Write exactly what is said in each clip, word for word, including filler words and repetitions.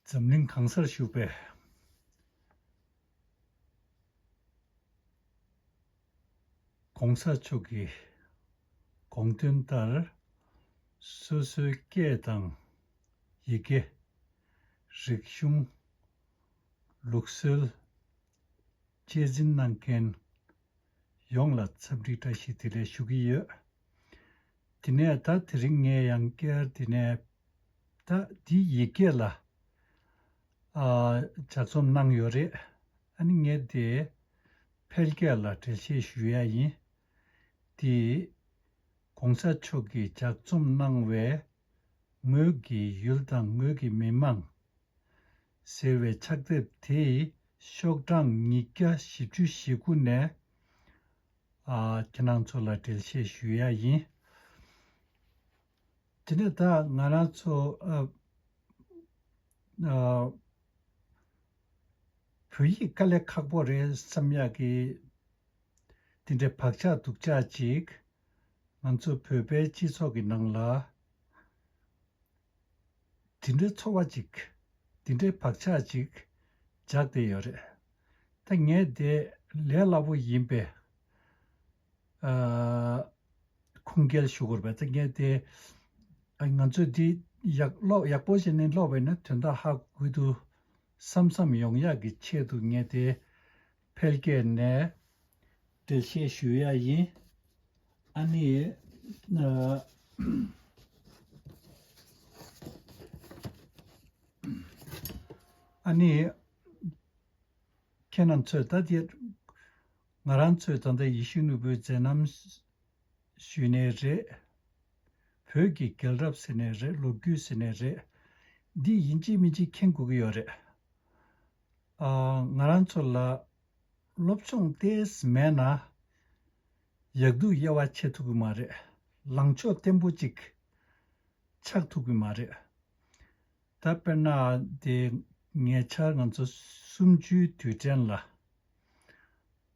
འཛམ་གླིང་གང་སར་བཞུགས་པའི་༸གོང་ས་མཆོག་གི་དགོངས་དོན་ལྟར། སོ་སོའི་སྐད་དང་ཡི་གེ། རིག་གཞུང་། ལུགས་སྲོལ། གཅེས་འཛིན་གནང་མཁན་ཡོངས་ལ་འཚམས་འདྲི་བཀྲ་ཤིས་བདེ་ལེགས་ཞུ་གི་ཡོད། དེ་ནས་ད་དེ་རིང་ངས་ཡང་བསྐྱར་དེ་ནས་ད་འདི་ཡི་གེ་ལ་ཨ་ལྗགས་རྩོམ་གནང་ཡོད་རེད། ཨ་ནི་ངས་དེ་ཕལ་སྐད་ལ་འགྲེལ་བཤད་ཞུ་ཡ་ཡིན། དེ་༸གོང་ས་མཆོག་གིས་ལྗགས་རྩོམ་གནང་བའི་ངོས་ཀྱི་ཡུལ་དང་ངོས་ཀྱི་མི་མང་ཟེར་བའི་ཕྱག་དེབ་དེའི་ཤོག་གྲངས་ཉིས་བརྒྱ་བཞི་བཅུ་ཞེ་དགུ་ནས་ཨ་ཁྱེད་རང་ཚོ་ལ་འགྲེལ་བཤད་ཞུ་ཡ་ཡིན། དེ་ནས་ད་ང་རང་ཚོ་ཨ་ཨ་བོད་ཡིག་དཀའ་ལས་ཁག་པོ་རེད་བསམ་ཡག་གི་དེ་འདྲའི་བག་ཆགས་སྡུག་ཆགས་ཅིག་ང་ཚོ་བོད་པའི་སྤྱི་ཚོགས་ཀྱི་ནང་ལ་དེ་འདྲའི་ཚོར་བ་ཅིག་དེ་འདྲའི་བག་ཆགས་ཅིག་འཇགས་བསྡད་ཡོད་རེད། ད་ངས་དེ་ལས་སླ་པོ་ཡིན་པས། ཨ་ཁུངས་སྐྱེལ་ཞུ་དགོས་པས། ད་ངས་དེ་ཨ་ང་ཚོས་འདི་ཡག་ཀློག་ཡག་པོ་བྱས་ནས་ཀློག་པ་ཡིན་ན་དོན་དག་ཧ་གོ་གི་འདུག་བསམ་བསམ་ཡོང་ཡག་གི་ཆེད་དུ་ངས་དེ་ཕལ་སྐད་ནས་འགྲེལ་བཤད་ཞུ་ཡ་ཡིན། ཨ་ནི་ཨ་ཨ་ནི་ཁྱེད་རང་ཚོས་ད་དེ་ང་རང་ཚོས་ད་ལྟ་ཡིད་བཞིན་ནོར་བུའི་མཛད་རྣམ་ཞུས་ནའི་རེད། བོད་ཀྱི་རྒྱལ་རབས་ཟེར་ནའི་རེད། ལོ་རྒྱུས་ཟེར་ནའི་རེད། འདི་ཡིན་གཅིག་མིན་གཅིག་མཁྱེན་དགོས་ཀྱི་ཡོད་རེད། ཨ་ང་རང་ཚོ་ལ་སློབ་སྦྱོང་ཏོག་ཙམ་མེད་ན་ཡག་སྡུག་དབྱེ་བ་ཕྱེ་ཐུབ་ཀྱི་མ་རེད། ལངས་ཕྱོགས་བརྟན་པོ་གཅིག་ཆགས་ཐུབ་ཀྱི་མ་རེད། ད་དཔེར་ན་དེ་ཉེ་ཆར་ང་ཚོ་གསུམ་བཅུའི་དུས་དྲན་ལ་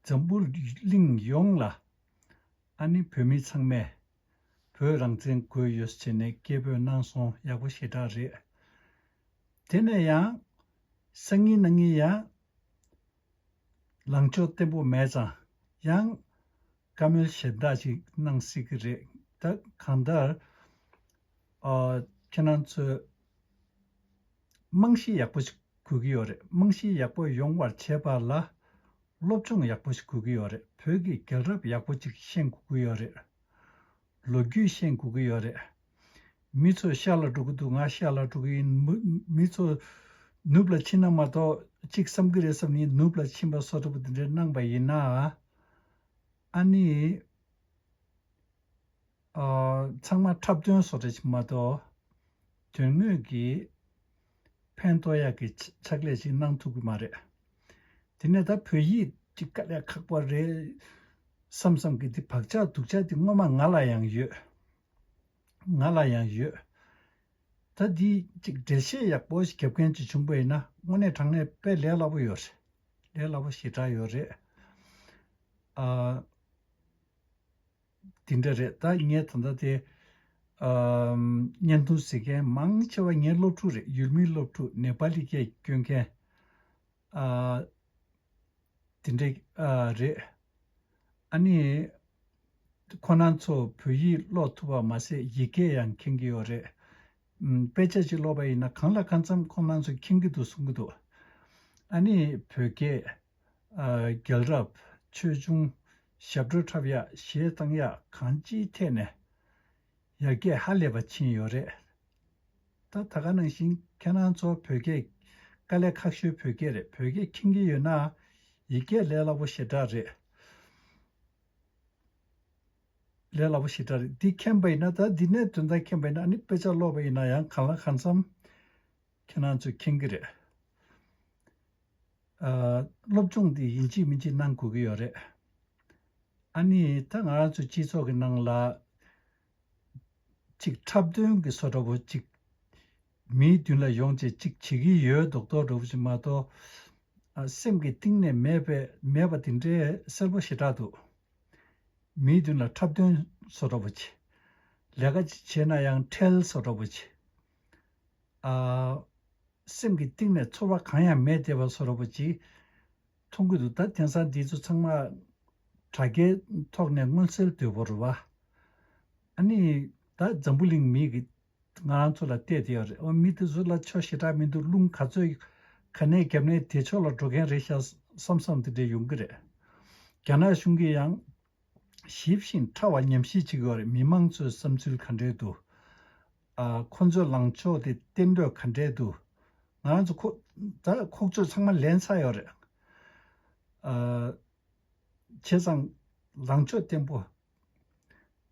འཛམ་བུ་གླིང་ཡོངས་ལ་ཨ་ནི་བོད་མི་ཚང་མས་བོད་རང་བཙན་དགོས་ཡོད་ཟེར་ནས་སྐད་འབོད་གནང་སོང་། ཡག་པོ་ཞེ་དྲག་རེད། དེ་ནས་ཡང་སང་ཉིན་གནངས་ཉིན་ཡང་ལངས་ཕྱོགས་བརྟན་པོ་མེད་ཙང་ཡང་བཀའ་མོལ་གཞན་དག་ཅིག་གནང་སྲིད་ཀྱི་རེད། ད་གང་ལྟར་ཨ་ཁྱེད་རང་ཚོས་རྨང་གཞི་ཡག་པོ་ཞིག་དགོས་ཀྱི་ཡོད་རེད། རྨང་གཞི་ཡག་པོ་ཡོང་བར་བྱེད་པ་ལ་སློབ་སྦྱོང་ཡག་པོ་ཞིག་དགོས་ཀྱི་ཡོད་རེད། བོད་ཀྱི་རྒྱལ་རབས་ཡག་པོ་ཅིག་ཤེས་དགོས་ཀྱི་ཡོད་རེད། ལོ་རྒྱུས་ཤེས་དགོས་ཀྱི་ཡོད་རེད། མི་ཚོ་ཤར་ལ་འགྲོ་གི་འདུག་ང་ཤར་ལ་འགྲོ་གི་ཡིན། མི་མི་ཚོ་ནུབ་ལ་ཕྱིན་ན་མ་གཏོགས་གཅིག་བསམ་གྱི་རེད་བསམ་ནས་ནུབ་ལ་ཕྱིན་པ་བཟོ་འདྲ་པོ་དེ་འདྲ་གནང་པ་ཡིན་ན། ཨ་ནི། ཨ་ཚང་མ་འཁྲབ་སྟོན་བཟོ་འདྲ་ཞིག་མ་གཏོགས། དོན་དངོས་ཀྱི་ཕན་ཐོགས་ཡག་གི་ཕྱ་ཕྱག་ལས་ཤིག་གནང་ཐུབ་ཀྱི་མ་རེད། དེ་ནས་ད་བོད་ཡིག་ཅིག་དཀའ་ལས་ཁག་པོ་རེད་བསམ་བསམ་གྱི་དེ་བག་ཆགས་སྡུག་ཆགས་དེ་སྔོན་མ་ང་ལ་ཡང་ཡོད། ང་ལ་ཡང་ཡོད། ད་འདི་ཅིག་འགྲེལ་བཤད་ཡག་པོ་ཞིག་རྒྱབ་མཁན་ཅིག་བྱུང་པ་ཡིན་ན་དངོས་གནས་དྲང་གནས་དཔེ་ལས་སླ་པོ་ཡོད་རེད། ལས་སླ་པོ་ཞེ་དྲག་ཡོད་རེད། ཨ། དེ་འདྲ་རེད། ད་ངས་ད་ལྟ་དེ་ཨམ་བརྙན་ཐུང་གཟིགས་མཁན་མང་ཆེ་བ་ངའི་སློབ་ཕྲུག་རེད། ཡུལ་མིའི་སློབ་ཕྲུག་ནེ་པ་ལི་སྐད་སྐྱོན་མཁན་ཨ་དེ་འདྲ་ཨ་རེད། ཨ་ནི་ཁོ་རང་ཚོ་བོད་ཡིག་ཀློག་ཐུབ་པ་མ་ཟད་ཡི་གེ་ཡང་མཁྱེན་གྱི་ཡོད་རེད། ཨམ་དཔེ་ཆ་ཅིག་ཀློག་པ་ཡིན་ན་གང་ལ་གང་འཚམ་ཁོ་རང་ཚོ་མཁྱེན་གྱི་འདུག་གསུང་གི་འདུག་ཨ་ནི་བོད་སྐད། ཨ་རྒྱལ་རབས། ཆོས་འབྱུང་། ཞབས་བྲོ་འཁྲབ་ཡག་གཞས་བཏང་ཡག་གང་ཅིའི་ཐད་ནས་ཡར་རྒྱས་ཧ་ལས་པ་ཕྱིན་ཡོད་རེད། ད་ད་ག་ནང་བཞིན་ཁྱེད་རང་ཚོ་བོད་སྐད་དཀའ་ལས་ཁག་ཤོས་བོད་སྐད་རེད། བོད་སྐད་མཁྱེན་གྱི་ཡོད་ན་ཡི་གེ་ལས་སླ་པོ་ཞེ་དྲག་རེད། ལས་སླ་པོ་ཞེ་དྲག་རེད། འདི་མཁྱེན་པ་ཡིན་ན་ད་འདི་ནས་དོན་དག་མཁྱེན་པ་ཡིན་ན་ཨ་ནི་དཔེ་ཆ་ཀློག་པ་ཡིན་ན་ཡང་གང་ལ་གང་འཚམ་ཁྱེད་རང་ཚོས་མཁྱེན་གྱི་རེད། ཨ་སློབ་སྦྱོང་དེ་ཡིན་གཅིག་མིན་གཅིག་གནང་དགོས་ཀྱི་ཡོད་རེད། ཨ་ནི་ད་ང་རང་ཚོ་སྤྱི་ཚོགས་ཀྱི་ནང་ལ་ཅིག་འཁྲབ་སྟོན་གྱི་བཟོ་འདྲ་པོ་ཅིག་མིའི་མདུན་ལ་ཡོང་བྱས་ཅིག་བྱེད་ཀྱི་ཡོད་མདོག་མདོག་འདྲ་པོ་ཅིག་མ་གཏོགས། ཨ་སེམས་ཀྱི་གཏིང་ནས་མེད་པའི་མེད་པ་དེ་འདྲའི་གསལ་པོ་ཞེ་དྲག་འདུག་མིའི་མདུན་ལ་འཁྲབ་སྟོན་བཟོ་འདྲ་པོ་ཅིག་ལས་ཀ་ཅིག་བྱས་ན་ཡང་ཁྲེལ་བཟོ་འདྲ་པོ་ཅིག་ཨ། སེམས་ཀྱི་གཏིང་ནས་ཚོར་བ་གང་ཡང་མེད་བསྡད་པ་བཟོ་འདྲ་པོ་ཅིག་མཐོང་གི་འདུག་ད་དེང་སང་འདི་ཚོ་ཚང་མ་དྲ་རྒྱའི་ཐོག་ནས་མངོན་གསལ་དོད་པོ་རེད་བ། ཨ་ནི་ད་འཛམ་བུ་གླིང་མི་གི་ང་རང་ཚོ་ལ་བལྟས་བསྡད་ཡོད་རེད། འོ་མི་དེ་ཚོ་ལ་ཆོ་ཞེ་དྲག་མི་འདུག་རླུང་ག་ཚོད་ག་ནས་བརྒྱབ་ནའི་དེ་ཕྱོགས་ལ་འགྲོ་མཁན་རེད་ཤག་བསམ་བསམ་དེ་འདྲ་ཡོང་གི་རེད། རྒྱ་ནག་གཞུང་གིས་ཡང་ཞིབ་ཅིང་ཕྲ་བ་ཉམས་ཞིབ་བྱེད་ཀྱི་ཡོད་རེད། མི་མང་ཚོའི་བསམ་ཚུལ་ག་འདྲས་འདུག་ཨ། ཁོ་ཚོའི་ལངས་ཕྱོགས་དེ་གཏན་གྲོགས་ག་འདྲས་འདུག་ང་རང་ཚོ་ཁོ་ད་ཁོག་ཚོད་ཚང་མ་ལེན་ཚར་ཡོད་རེད། ཨ། བྱས་ཙང་ལངས་ཕྱོགས་བརྟན་པོ།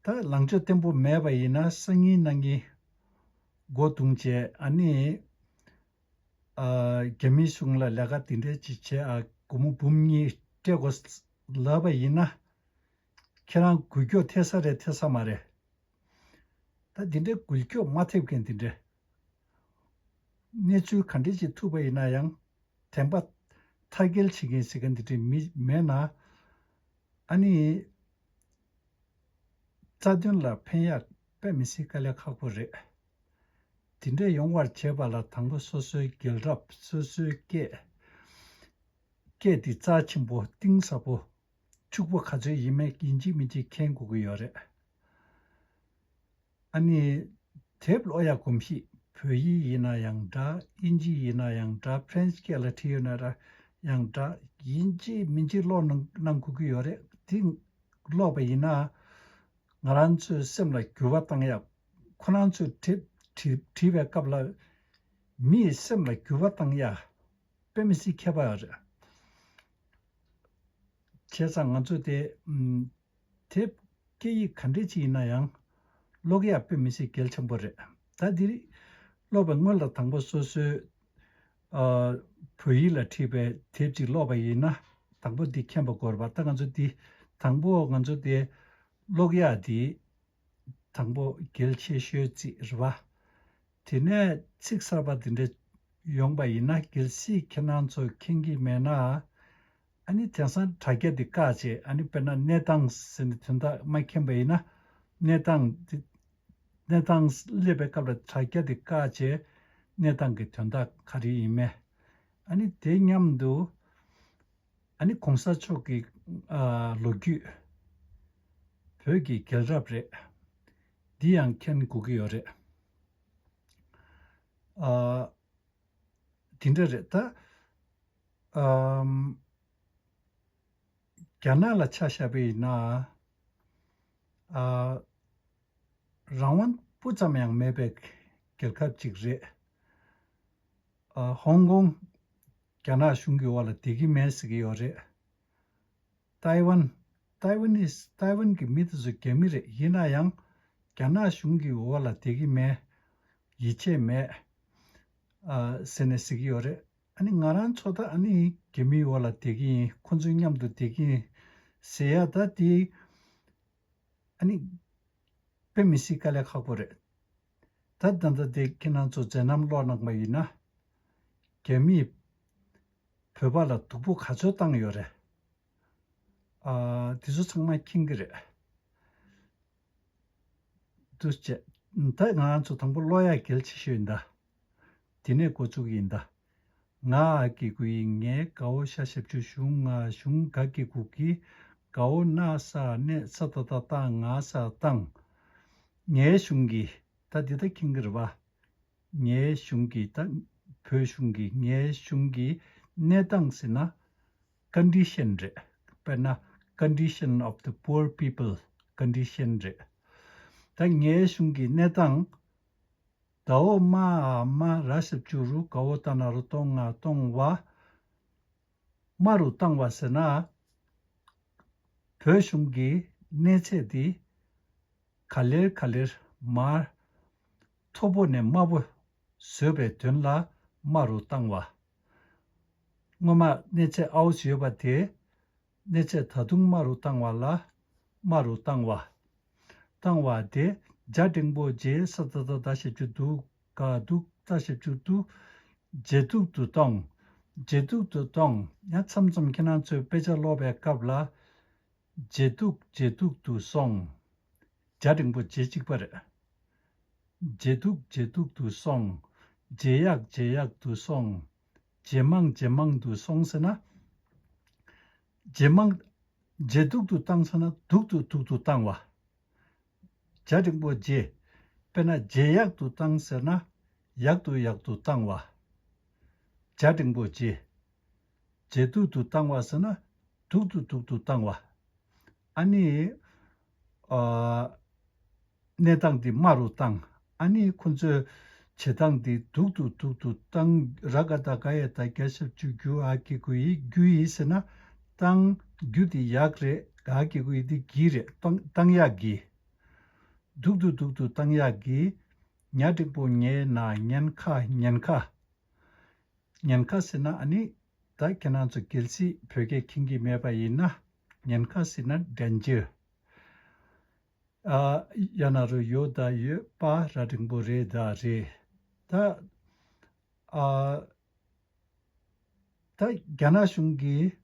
ད་ལངས་ཕྱོགས་བརྟན་པོ་མེད་པ་ཡིན་ན་སང་ཉིན་གནངས་ཉིན་སྒོ་བརྡུང་བྱས། ཨ་ནི་ཨ། རྒྱ་མིའི་གཞུང་ལ་ལས་ཀ་དེ་འདྲས་ཅིག་བྱས། ཨ། སྒོར་མོ་འབུམ་གཉིས་སྤྲད་དགོས་ལབ་པ་ཡིན་ན། ཁྱེད་རང་འགུལ་སྐྱོད་ཐེབས་ས་རེད་ཐེབས་ས་མ་རེད། ད་འདི་འདྲའི་འགུལ་སྐྱོད་མ་ཐེབས་མཁན་འདི་འདྲའི་གནས་ཚུལ་ག་འདྲ་ཞིག་ཐུག་པ་ཡིན་ན་ཡང་། དྲན་པ་མཐར་སྐྱེལ་བྱེད་མཁན་ཟེར་མཁན་འདི་འདྲའི་མི་མེད་ན། ཨ་ནི་རྩ་དོན་ལ་ཕན་ཡག་དཔེ་མི་སྲིད་དཀའ་ལས་ཁག་པོ་རེད། དེ་འདྲ་ཡོང་བར་བྱེད་པ་ལ་དང་པོ་སོ་སོའི་རྒྱལ་རབས། སོ་སོའི་སྐད། སྐད་འདི་རྩ་ཆེན་པོ་གཏིང་ཟབ་པོ་ཕྱུག་པོ་ག་ཚོད་ཡིན་མིན་ཡིན་གཅིག་མིན་གཅིག་མཁྱེན་དགོས་ཀྱི་ཡོད་རེད། ཨ་ནི་དེབ་ཀློག་ཡག་གོམས་གཤིས། བོད་ཡིག་ཡིན་ན་ཡང་འདྲ། དབྱིན་ཇི་ཡིན་ན་ཡང་འདྲ། ཕ་རན་སི་སྐད་ལ་བྲིས་ཡོད་ན་འདྲ་ཡང་འདྲ། ཡིན་གཅིག་མིན་གཅིག་ཀློག་གནང་གནང་དགོས་ཀྱི་ཡོད་རེད། དེ་ཀློག་པ་ཡིན་ན་ང་རང་ཚོའི་སེམས་ལ་འགྱུར་བ་བཏང་ཡག་ཁོ་རང་ཚོས་དེབ་བྲིས་བྲིས་པའི་སྐབས་ལ་མི་ཡི་སེམས་ལ་འགྱུར་བ་བཏང་ཡག་དཔེ་མི་སྲིད་ཁྱད་པར་ཡོད་རེད། བྱས་ཙང་ང་ཚོ་དེ་ཨམ། དེབ་སྐད་ཡིག་ག་འདྲས་ཅིག་ཡིན་ན་ཡང་ཀློག་ཡག་དཔེ་མི་སྲིད་གལ་ཆེན་པོ་རེད། ད་འདི་ཀློག་པའི་སྔོན་ལ་དང་པོ་སོ་སོའི་ཨ། བོད་ཡིག་ལ་བྲིས་པའི་དེབ་ཅིག་ཀློག་པ་ཡིན་ན། དང་པོ་འདི་མཁྱེན་པ་དགོས་རེད་པ། ད་ང་ཚོ་འདི་དང་པོ་ང་ཚོ་དེ་ཀློག་ཡག་འདི་དང་པོ་གལ་ཆེ་ཤོས་ཅིག་རེད་པ། དེ་ནས་ཚིག་གསར་པ་འདི་འདྲ་ཡོང་པ་ཡིན་ན། གལ་སྲིད་ཁྱེད་རང་ཚོ་མཁྱེན་གྱི་མེད་ན། ཨ་ནི་དེང་སང་དྲ་རྒྱ་འདི་བཀག་བྱས། ཨ་ནི་དཔེར་ན་གནས་སྟངས་ཟེར་ནས་དོན་དག་མ་མཁྱེན་པ་ཡིན་ན། གནས་སྟངས་འདི་གནས་སྟངས་སླེབས་པའི་སྐབས་ལ་དྲ་རྒྱ་འདི་བཀག་བྱས། གནས་སྟངས་ཀྱི་དོན་དག་ག་རེ་ཡིན་མིན། ཨ་ནི་དེ་མཉམ་དུ་ཨ་ནི་གོང་ས་མཆོག་གི་ཨ། ལོ་རྒྱུས། བོད་ཀྱི་རྒྱལ་རབས་རེད། འདི་ཡང་མཁྱེན་དགོས་ཀྱི་ཡོད་རེད། ཨ། འདི་འདྲ་རེད་ད། ཨམ། རྒྱ་ནག་ལ་ཆ་བཞག་པ་ཡིན་ན། ཨ། རང་དབང་སྤུ་ཙམ་ཡང་མེད་པའི་རྒྱལ་ཁབ་ཅིག་རེད། ཨ། ཧོང་ཀོང་རྒྱ་ནག་གཞུང་གི་འོག་ལ་བསྡད་ཀྱི་མེད་ཟེར་གྱི་ཡོད་རེད། ཏའེ་ཝན། ཏའེ་ཝན་ནི། ཏའེ་ཝན་གྱི་མི་དེ་ཚོ་རྒྱ་མི་རེད། ཡིན་ན་ཡང་རྒྱ་ནག་གཞུང་གི་འོག་ལ་བསྡད་ཀྱི་མེད། ཡིད་ཆེས་མེད། ཨ། ཟེར་ནས་ཟེར་གྱི་ཡོད་རེད། ཨ་ནི་ང་རང་ཚོ་ད་ཨ་ནི་རྒྱ་མིའི་འོག་ལ་བསྡད་ཀྱི་ཡིན། ཁོ་ཚོའི་མཉམ་དུ་བསྡད་ཀྱི་ཡིན་ཟེར་ཡ་ད་དེ། ཨ་ནི་དཔེ་མི་སྲིད་དཀའ་ལས་ཁག་པོ་རེད། ད་ད་ལྟ་དེ་ཁྱེད་རང་ཚོ་མཛད་རྣམ་ཀློག་གནང་པ་ཡིན་ན། རྒྱ་མིས་བོད་པ་ལ་སྡུག་པོ་ག་ཚོད་བཏང་ཡོད་རེད། ཨ། དེ་ཚོ་ཚང་མ་མཁྱེན་གྱི་རེད། འདུག་བྱས། ད་ང་ཚོ་དང་པོ་ཀློག་ཡག་གལ་ཆེ་ཤོས་ཡིན་ད། དེ་ནས་འགོ་བཙུགས་ཡིན་ད། ང་ཨ་སྐྱེ་དགུ་ཡིན། ངའི་དགའ་བོ་ཤ་ཞབས་ཀྱུ་ཞུ། ང་གཞུང་ག་སྐྱེ་དགུ་གི། དགའ་བོ་ན་ས་ནས་ས་ད་ད་ད་ང་ས་བཏང་། ངའི་གཞུང་གི། ད་འདི་ད་མཁྱེན་གྱི་རེད་པ། ངའི་གཞུང་གི། ད་བོད་གཞུང་གི། ངའི་གཞུང་གི་གནས་སྟངས་ཟེར་ན་ཀོན་ཌི་ཤན་རེད། དཔེར་ན་condition of the poor people། ཀོན་ཌི་ཤན་རེད། ད་ངའི་གཞུང་གི་གནས་སྟངས། ཟླ་བོ་མ་འ་མ་ར་ཞབས་ཀྱུ་རུ། དགའ་བོ་ཏ་ན་རོ་ཏོ་ང་གཏོང་བ། མ་རུ་བཏང་བ་ཟེར་ན། བོད་གཞུང་གི་གནས་ཚད་འདི་ག་ལེར་ག་ལེར་མར་མཐོ་པོ་ནས་དམའ་པོ་བཟོས་པའི་དོན་ལ་མ་རུ་བཏང་བ། སྔོན་མ་གནས་ཚད་ཨའོ་ཞིག་ཡོད་པ་དེ། གནས་ཚད་ད་དུང་དམའ་རུ་བཏང་བ་ལ་དམའ་རུ་བཏང་བ། བཏང་བ་དེ་ཇ་འགྲེང་བུ་ཇེ་ས་ད་ད་ད་ཞབས་ཀྱུ་དུ། ག་དུ་ད་ཞབས་ཀྱུ་དུ། ཇེ་སྡུག་ཏུ་གཏོང་། ཇེ་སྡུག་ཏུ་གཏོང་། ཡང་མཚམས་མཚམས་ཁྱེད་རང་ཚོས་དཔེ་ཆ་ཀློག་པའི་སྐབས་ལ། ཇེ་སྡུག་ཇེ་སྡུག་ཏུ་སོང་། ཇ་འགྲེང་བུ་ཇེ་གཅིག་པ་རེད། ཇེ་སྡུག་ཇེ་སྡུག་ཏུ་སོང་། ཇེ་ཡག་ཇེ་ཡག་ཏུ་སོང་། ཇེ་མང་ཇེ་མང་དུ་སོང་ཟེར་ན། ཇེ་མང་། ཇེ་སྡུག་ཏུ་བཏང་ཟེར་ན་སྡུག་ཏུ་སྡུག་ཏུ་བཏང་བ། ཇ་འགྲེང་པོ་ཇེ། དཔེར་ན་ཇེ་ཡག་ཏུ་བཏང་ཟེར་ན་ཡག་ཏུ་ཡག་ཏུ་བཏང་བ། ཇ་འགྲེང་པོ་ཇེ། ཇེ་སྡུག་ཏུ་བཏང་བ་ཟེར་ན་སྡུག་ཏུ་སྡུག་ཏུ་བཏང་བ། ཨ་ནི། ཨ། གནས་སྟངས་འདི་དམའ་རུ་བཏང་། ཨ་ནི་ཁོ་ཚོའི་བྱེད་སྟངས་འདི་སྡུག་ཏུ་སྡུག་ཏུ་བཏང་། ར་ག་བཏགས་རྒ་ཡ་བཏགས་རྒྱ་ཞབས་ཀྱུ་རྒྱུ། འ་གི་གུ་འི་རྒྱུ་ཡི་ཟེར་ན། བཏང་། རྒྱུ་འདི་ཡག་རེད། འ་གི་གུ་འི་འདི་གི་རེད། བཏང་བཏང་ཡག་གི། སྡུག་ཏུ་སྡུག་ཏུ་བཏང་ཡག་གི། ཉ་འགྲེང་པོ་ཉེ་ན་ཉེན་ཁ་ཉེན་ཁ། ཉེན་ཁ་ཟེར་ན་ཨ་ནི། ད་ཁྱེད་རང་ཚོ་གལ་སྲིད་བོད་སྐད་མཁྱེན་གྱི་མེད་པ་ཡིན་ན། ཉེན་ཁ་ཟེར་ན་ཌེན་ཇར། ཨ། ཡ་ན་རོ་ཡོ་ད་ཡོད། པ་ར་འགྲེང་པོ་རེ་ད་རེད། ད། ཨ། ད་རྒྱ་ནག་གཞུང་གིས་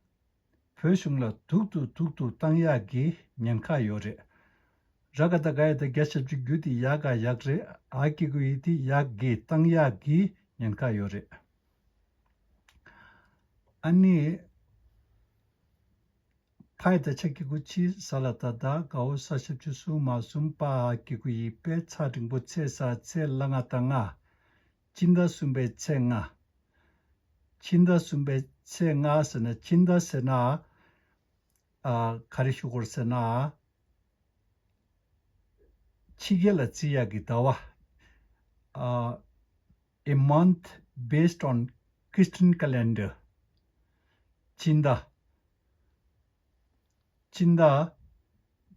བོད་གཞུང་ལ་སྡུག་ཏུ་སྡུག་ཏུ་བཏང་ཡག་གི་ཉེན་ཁ་ཡོད་རེད། ར་ག་བཏགས་རྒ་ཡ་བཏགས་རྒྱ་ཞབས་ཀྱུ་རྒྱུ་དེ་ཡ་ག་ཡག་རེད། འ་གི་གུ་འི་དེ་ཡག་གི། བཏང་ཡག་གི་ཉེན་ཁ་ཡོད་རེད། ཨ་ནི། ཕ་ཡ་བཏགས་ཕྱ་གི་གུ་ཕྱི། ས་ལ་བཏགས་སྲ། ག་འོག་ས་ཞབས་ཀྱུ་སུ། མ་གསུམ། པ་འ་གི་གུ་འི། པའི་ཚ་འགྲེང་པོ་ཚེ། ས་ཚེ། ལ་ང་བཏགས་ལྔ། ཕྱི་ཟླ་གསུམ་པའི་ཚེས་ལྔ། ཕྱི་ཟླ་གསུམ་པའི་ཚེས་ལྔ་ཟེར་ན། ཕྱི་ཟླ་ཟེར་ན། ཨ། ག་རེ་ཞུ་དགོས་ཟེར་ན། ཕྱི་རྒྱལ་ལ་བརྩི་ཡག་གི་ཟླ་བ། ཨ། A month based on Christian calendar. ཕྱི་ཟླ། ཕྱི་ཟླ།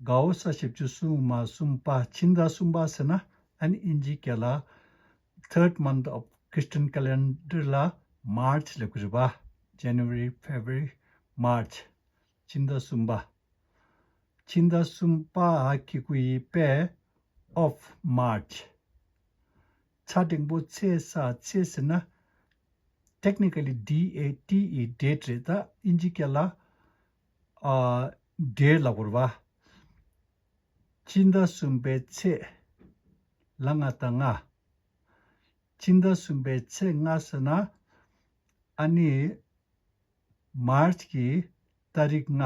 ག་འོག་ས་ཞབས་ཀྱུ་སུ། མ་གསུམ། པ། ཕྱི་ཟླ་གསུམ་པ་ཟེར་ན། ཨ་ནི་དབྱིན་ཇིའི་སྐད་ལ། Third month of Christian calendar ལ་མཱརཆ་ལབ་ཀྱི་རེད་པ། January, February, March. ཕྱི་ཟླ་གསུམ་པ། ཕྱི་ཟླ་གསུམ། པ་འ་གི་གུ་འི། པའི། of March. ཚ་འགྲེང་པོ་ཚེ། ས་ཚེ་ཟེར་ན། Technically D A T E date རེད། ད་དབྱིན་ཇི་སྐད་ལ། ཨ། date ལབ་དགོས་རེད་པ། ཕྱི་ཟླ་གསུམ་པའི་ཚེས། ལ་ང་བཏགས་ལྔ། ཕྱི་ཟླ་གསུམ་པའི་ཚེས་ལྔ་ཟེར་ན། ཨ་ནི། མཱརཆ་གི་ཏ་རིག་ལྔ།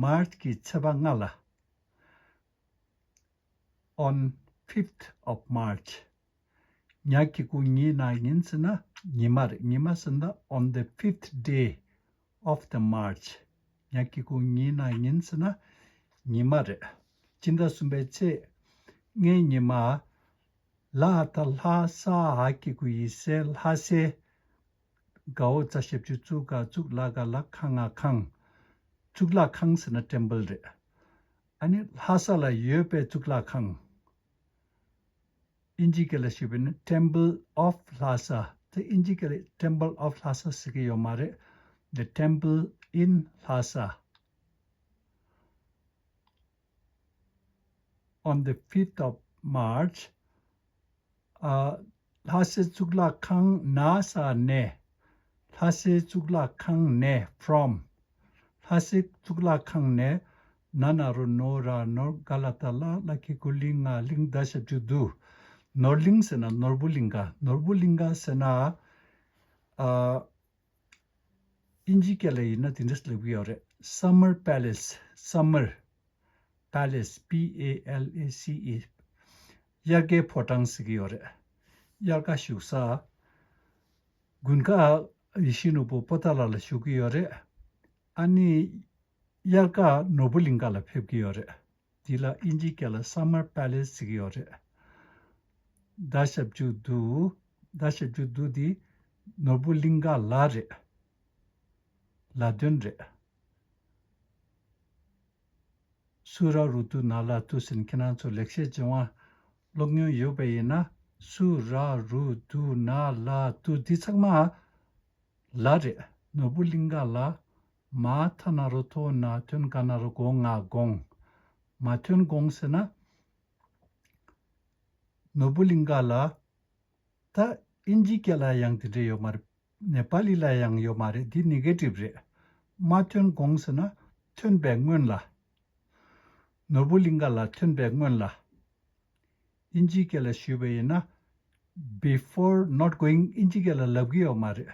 མཱརཆ་གི་ཚེས་པ་ལྔ་ལ། On fifth of March. ཉ་གི་གུ་ཉི་ན་ཉིན་ཟེར་ན་ཉི་མ་རེད། ཉི་མ་ཟེར་ན། On the fifth day of the March. ཉ་གི་གུ་ཉི་ན་ཉིན་ཟེར་ན་ཉི་མ་རེད། ཕྱི་ཟླ་གསུམ་པའི་ཚེས་ལྔའི་ཉི་མ། ལ་ད་ལྷ། ས་འ་གི་གུ་འི། སེ། ལྷ་སའི། ག་འོག་ཙ་ཞབས་ཀྱུ་ཙུ། ག་གཙུག། ལ་ག་ལག། ཁ་ང་ཁང་། གཙུག་ལག་ཁང་ཟེར་ན་ཊེམ་པལ་རེད། ཨ་ནི་ལྷ་ས་ལ་ཡོད་པའི་གཙུག་ལག་ཁང་། དབྱིན་ཇིའི་སྐད་ལ་ཞུས་པ་ཡིན་ན། Temple of Lhasa. དེ་དབྱིན་ཇིའི་སྐད་ལ་Temple of Lhasa ཟེར་གྱི་ཡོད་མ་རེད། The Temple in Lhasa. On the fifth of March, ཨ། ལྷ་སའི་གཙུག་ལག་ཁང་། ན་ས་ནས། ལྷ་སའི་གཙུག་ལག་ཁང་ནས། From. ལྷ་སའི་གཙུག་ལག་ཁང་ནས། ན་ན་རོ་ནོ། ར་ནོར། ག་ལ་བཏགས་ལ། ལ་གི་གུ་ལི། ལྔ། གླིང་། ད་ཞབས་ཀྱུ་དུ། ནོར་གླིང་ཟེར་ན་ནོར་བུ་གླིང་ག། ནོར་བུ་གླིང་ག་ཟེར་ན། ཨ། དབྱིན་ཇིའི་སྐད་ལ་ཡིན་ན་དེ་འདྲ་ལབ་ཀྱི་ཡོད་རེད། Summer Palace. Summer Palace. P A L A C E. དབྱར་ཁའི་ཕོ་བྲང་ཟེར་གྱི་ཡོད་རེད། དབྱར་ཁ་བཞུགས་ས། དགུན་ཁ་ཡིད་བཞིན་ནོར་བུ་པོ་ཏཱ་ལ་ལ་བཞུགས་ཀྱི་ཡོད་རེད། ཨ་ནི་དབྱར་ཁ་ནོར་བུ་གླིང་ག་ལ་ཕེབས་ཀྱི་ཡོད་རེད། འདི་ལ་དབྱིན་ཇིའི་སྐད་ལ་Summer Palace ཟེར་གྱི་ཡོད་རེད། ད་ཞབས་ཀྱུ་དུ། ད་ཞབས་ཀྱུ་དུ་འདི་ནོར་བུ་གླིང་ག་ལ་རེད། ལ་དོན་རེད། སུ་ར་རུ་དུ་ན་ལ་ཏུ་ཟེར་ན། ཁྱེད་རང་ཚོ་ལེགས་བཤད་ལྗོན་དབང་ཀློག་མྱོང་ཡོད་པ་ཡིན་ན། སུ་ར་རུ་དུ་ན་ལ་ཏུ་འདི་ཚང་མ་ལ་རེད། ནོར་བུ་གླིང་ག་ལ། མ་ཐ་ན་རོ་ཐོ། ན་ཐོན་ག་ན་རོ་གོ། ང་དགོངས། མ་ཐོན་དགོངས་ཟེར་ན། ནོར་བུ་གླིང་ག་ལ། ད་དབྱིན་ཇིའི་སྐད་ལ་ཡང་དེ་འདྲ་ཡོད་མ་རེད། ནེ་པ་ལི་ལ་ཡང་ཡོད་མ་རེད། འདི་ནེ་གེ་ཊིབ་རེད། མ་ཐོན་དགོངས་ཟེར་ན་ཐོན་པའི་སྔོན་ལ། ནོར་བུ་གླིང་ག་ལ་ཐོན་པའི་སྔོན་ལ། དབྱིན་ཇིའི་སྐད་ལ་ཞུས་པ་ཡིན་ན། before not going ཨིན་ཇི་སྐད་ལ་ལབ་ཀྱི་ཡོད་མ་རེད།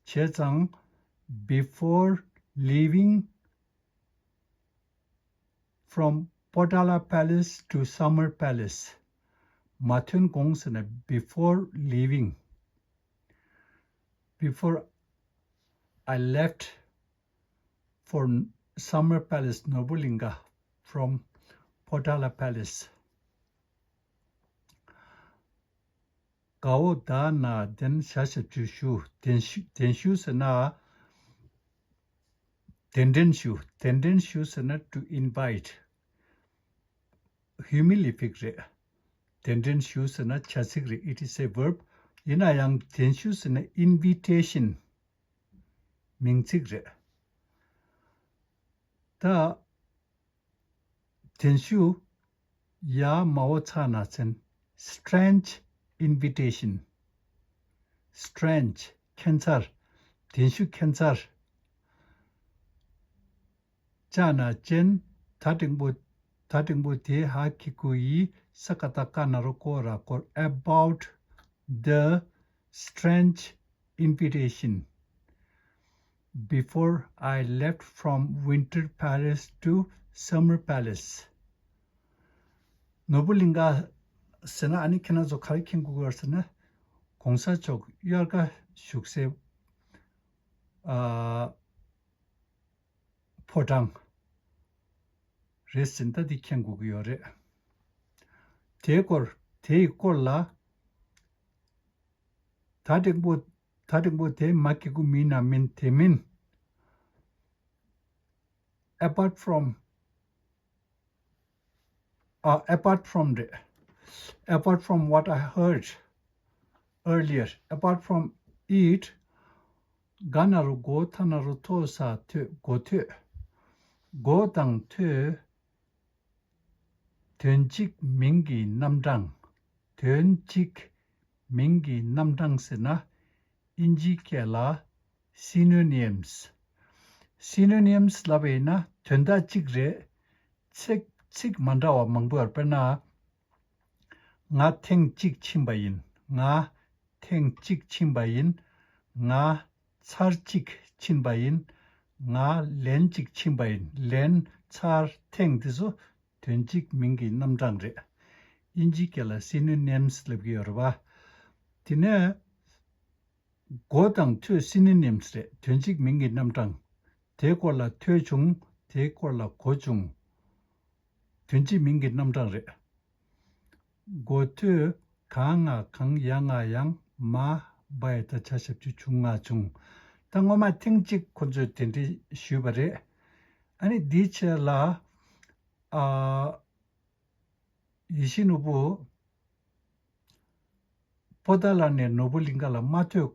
བྱས་ཙང་before leaving from Potala Palace to Summer Palace མ་ཐོན་གོང་ཟེར་ན། Before leaving, before I left for Summer Palace, ནོར་བུ་གླིང་ག from Potala Palace. གའོ་ད་ན་གདན་ཞུ་ཞབས་ཞུ་ཞུ། གདན་ཞུ་གདན་ཞུ་ཟེར་ན། གདན་འདྲེན་ཞུ། གདན་འདྲེན་ཞུ་ཟེར་ན་to invite. ཧུ་མི་ལི་ཕིག་རེད། གདན་འདྲེན་ཞུ་ཟེར་ན་བྱ་ཚིག་རེད། It is a verb. ཡིན་ན་ཡང་གདན་ཞུ་ཟེར་ན་invitation མིང་ཚིག་རེད། ད་གདན་ཞུ་ཡ་མའོ་ཚ་ན་ཚན། Strange invitation. Strange ཁྱད་མཚར། གདན་ཞུ་ཁྱད་མཚར། ཅ་ན་ཅན། ད་འགྲེང་བུ་ད་འགྲེང་བུ་དེ་ཧ་གི་གུ་ཡི་ས་ཀ་ད་ཀ་ན་རོ་ཀོ་ར་ཀོར། About the strange invitation before I left from Winter Palace to Summer Palace. ནོར་བུ་གླིང་ག་ཟེར་ན་ཨ་ནི་ཁྱེད་རང་ཚོ་ག་རེ་མཁྱེན་དགོས་ཀྱི་ཡོད་ཟེར་ན། གོང་ས་མཆོག་དབྱར་ཁ་བཞུགས་སའི་ཨ་ཕོ་བྲང་རེད་ཟེར་ན་ད་འདི་མཁྱེན་དགོས་ཀྱི་ཡོད་རེད། དེའི་སྐོར་དེའི་སྐོར་ལ། ད་འགྲེང་བུ་ད་འགྲེང་བུ་དེ་མ་གི་གུ་མི་ན་མིན་དེ་མིན། Apart from, uh, apart from རེད། Apart from what I heard earlier, apart from it, ག་ན་རོ་གོ་ཐ་ན་རོ་ཐོ་ས་ཐོས། གོ་ཐོས། གོ་དང་ཐོས། དོན་གཅིག་མིང་གི་རྣམ་གྲངས། དོན་གཅིག་མིང་གི་རྣམ་གྲངས་ཟེར་ན། ཨིན་ཇིའི་སྐད་ལ་synonyms. Synonyms ལབ་པ་ཡིན་ན་དོན་དག་གཅིག་རེད། ཚིག་ཚིག་མ་འདྲ་བ་མང་པོ་ཡོད་རེད། དཔེར་ན། ང་ཐེངས་གཅིག་ཕྱིན་པ་ཡིན། ང་ཐེངས་གཅིག་ཕྱིན་པ་ཡིན། ང་ཚར་གཅིག་ཕྱིན་པ་ཡིན། ང་ལན་གཅིག་ཕྱིན་པ་ཡིན། ལན། ཚར། ཐེངས་འདི་ཚོ་དོན་གཅིག་མིང་གི་རྣམ་གྲངས་རེད། ཨིན་ཇིའི་སྐད་ལ་synonyms ལབ་ཀྱི་ཡོད་རེད་པ། དེ་ནས་གོ་དང་ཐོས་synonyms རེད། དོན་གཅིག་མིང་གི་རྣམ་གྲངས། དེའི་སྐོར་ལ་ཐོས་བྱུང་། དེའི་སྐོར་ལ་གོ་བྱུང་། དོན་གཅིག་མིང་གི་རྣམ་གྲངས་རེད། གོ་ཐོས། གང་ང་གང་། ཡ་ང་ཡང་། མ་བ་ཡ་ད་ཆ་ཞབས་ཀྱུ་བྱུང་། ང་བྱུང་། ད་སྔོན་མ་ཐེངས་གཅིག་ཁོ་ཚོས་དེ་འདྲ་ཞུས་པ་རེད། ཨ་ནི་འདིའི་ཆེད་ལ་ཨ། ཡིད་བཞིན་ནོར་བུ་པོ་ཏཱ་ལ་ནས་ནོར་བུ་གླིང་ག་ལ་མ་ཐོན་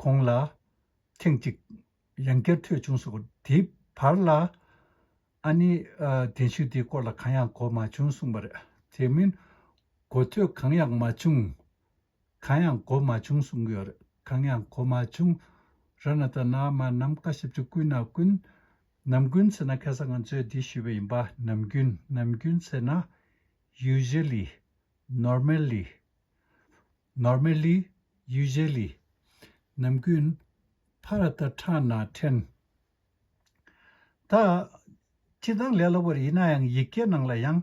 གོང་ལ་ཐེངས་གཅིག་ཡང་བསྐྱར་ཐོན་བྱུང་སོང་། དེའི་བར་ལ་ཨ་ནི་ཨ་གདན་ཞུ་དེའི་སྐོར་ལ་གང་ཡང་གོ་མ་བྱུང་གསུངས་པ་རེད། དེ་མིན་གོ་ཐོས་གང་ཡང་མ་བྱུང་། གང་ཡང་གོ་མ་བྱུང་གསུང་གི་ཡོད་རེད། གང་ཡང་གོ་མ་བྱུང་། ར་ན་ད་ན་མ་ནམ་མཁའ་ཞབས་ཀྱུ་ཀུ་ན་ཀུན། ནམ་རྒྱུན་ཟེར་ན་ཁ་སང་ང་ཚོས་འདི་ཞུས་པ་ཡིན་པ། ནམ་རྒྱུན། ནམ་རྒྱུན་ཟེར་ན་usually, normally, normally, usually. ནམ་རྒྱུན། ཕ་ར་ད་ཁྲ་ན་ཕྲན། ད་སྤྱིར་བཏང་ལས་སླ་པོ་རེད། ཡིན་ན་ཡང་ཡིག་སྐད་ནང་ལ་ཡང་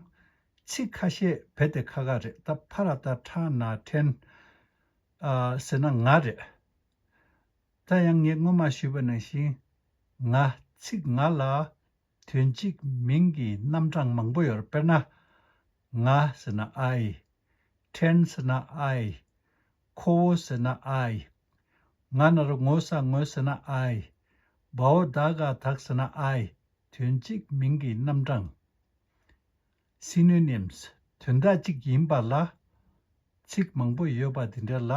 ཚིག་ཁ་ཤས་རྦད་དེ་ཁག་ཁག་རེད། ད་ཕ་ར་ད་ཁྲ་ན་ཕྲན། ཨ་ཟེར་ན་ང་རེད། ད་ཡང་ངས་སྔོན་མ་ཞུས་པ་ནང་བཞིན། ང་། ཚིག་ང་ལ་དོན་གཅིག་མིང་གི་རྣམ་གྲངས་མང་པོ་ཡོད་རེད། དཔེར་ན། ང་ཟེར་ན་I། ཕྲན་ཟེར་ན་I། ཁོ་བོ་ཟེར་ན་I། ང་ན་རོ་ངོ་ས་ངོས་ཟེར་ན་I། བའོ་ད་ག་དག་ཟེར་ན་I། དོན་གཅིག་མིང་གི་རྣམ་གྲངས། Synonyms. དོན་དག་གཅིག་ཡིན་པ་ལ། ཚིག་མང་པོ་ཡོད་པ་དེ་འདྲ་ལ་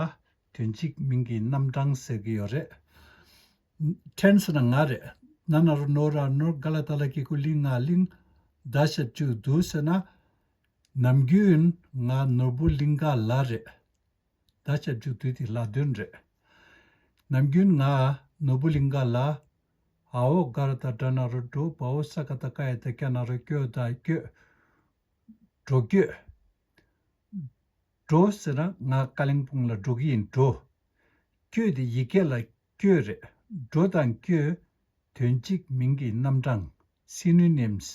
དོན་གཅིག་མིང་གི་རྣམ་གྲངས་ཟེར་གྱི་ཡོད་རེད། ཕྲན་ཟེར་ན་ང་རེད། ན་ན་རོ་ནོ་ར་ནོར། ག་ལ་ད་ལ་གི་གུ་གླིང་ང་གླིང་། ད་ཞབས་ཀྱུ་དུ་ཟེར་ན། ནམ་རྒྱུན་ང་ནོར་བུ་གླིང་ག་ལ་རེད། ད་ཞབས་ཀྱུ་དུ་དེ་ལ་དོན་རེད། ནམ་རྒྱུན་ང་ནོར་བུ་གླིང་ག་ལ། འའོ་ག་ར་ད་དྲ་ན་རོ་འགྲོ། བའོ་ས་ག་ད་ཀ་ཡ་ད་ཀྱ་ན་རོ་སྐྱོ་ད་སྐྱོ། འགྲོ་སྐྱོད། འགྲོ་ཟེར་ན་ང་ཀ་ལིང་པོང་ལ་འགྲོ་གི་ཡིན། འགྲོ། བསྐྱོད་དེ་ཡི་གེ་ལ་བསྐྱོད་རེད། འགྲོ་དང་བསྐྱོད་དོན་གཅིག་མིང་གི་རྣམ་གྲངས། Synonyms།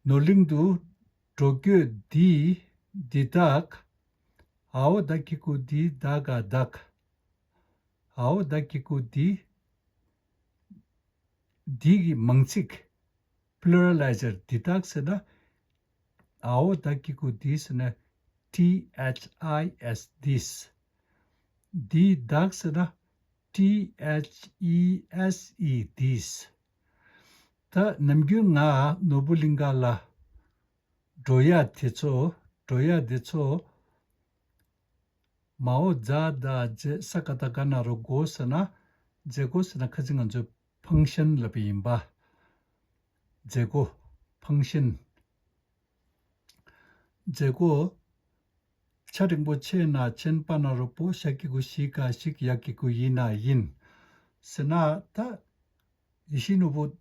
ནོར་གླིང་དུ་འགྲོ་བསྐྱོད་འདི། འདི་དག་ཨའོ་ད་གི་གུ་འདི་ད་ག་དག་ཨའོ་ད་གི་གུ་འདི། འདི་གི་མང་ཚིག pluralizer འདི་དག་ཟེར་ན། ཨའོ་ད་གི་གུ་འདི་ཟེར་ན། T H I S, this. འདི་དག་ཟེར་ན། T H E S E, these. ད་ནམ་རྒྱུན་ང་ནོར་བུ་གླིང་ག་ལ་འགྲོ་ཡ་དེ་ཚོ། འགྲོ་ཡ་དེ་ཚོ། མའོ་ཛ་ད་ཇེ་ས་ཀ་ད་ག་ན་རོ་གོ་ཟེར་ན། མཛད་སྒོ་ཟེར་ན་ཁ་ཅིག་ང་ཚོས་ཕང་ཤན་ལབ་པ་ཡིན་པ། མཛད་སྒོ། ཕང་ཤན། མཛད་སྒོ། ཆ་འགྲེང་བུ་ཆེ་ན་ཆེན། པ་ན་རོ་པོ། ཞ་གི་གུ་ཞི། ག་ཞིག་ཡ་གི་གུ་ཡི་ན་ཡིན། ཟེར་ན་ད། ཡིད་བཞིན་ནོར་བུ།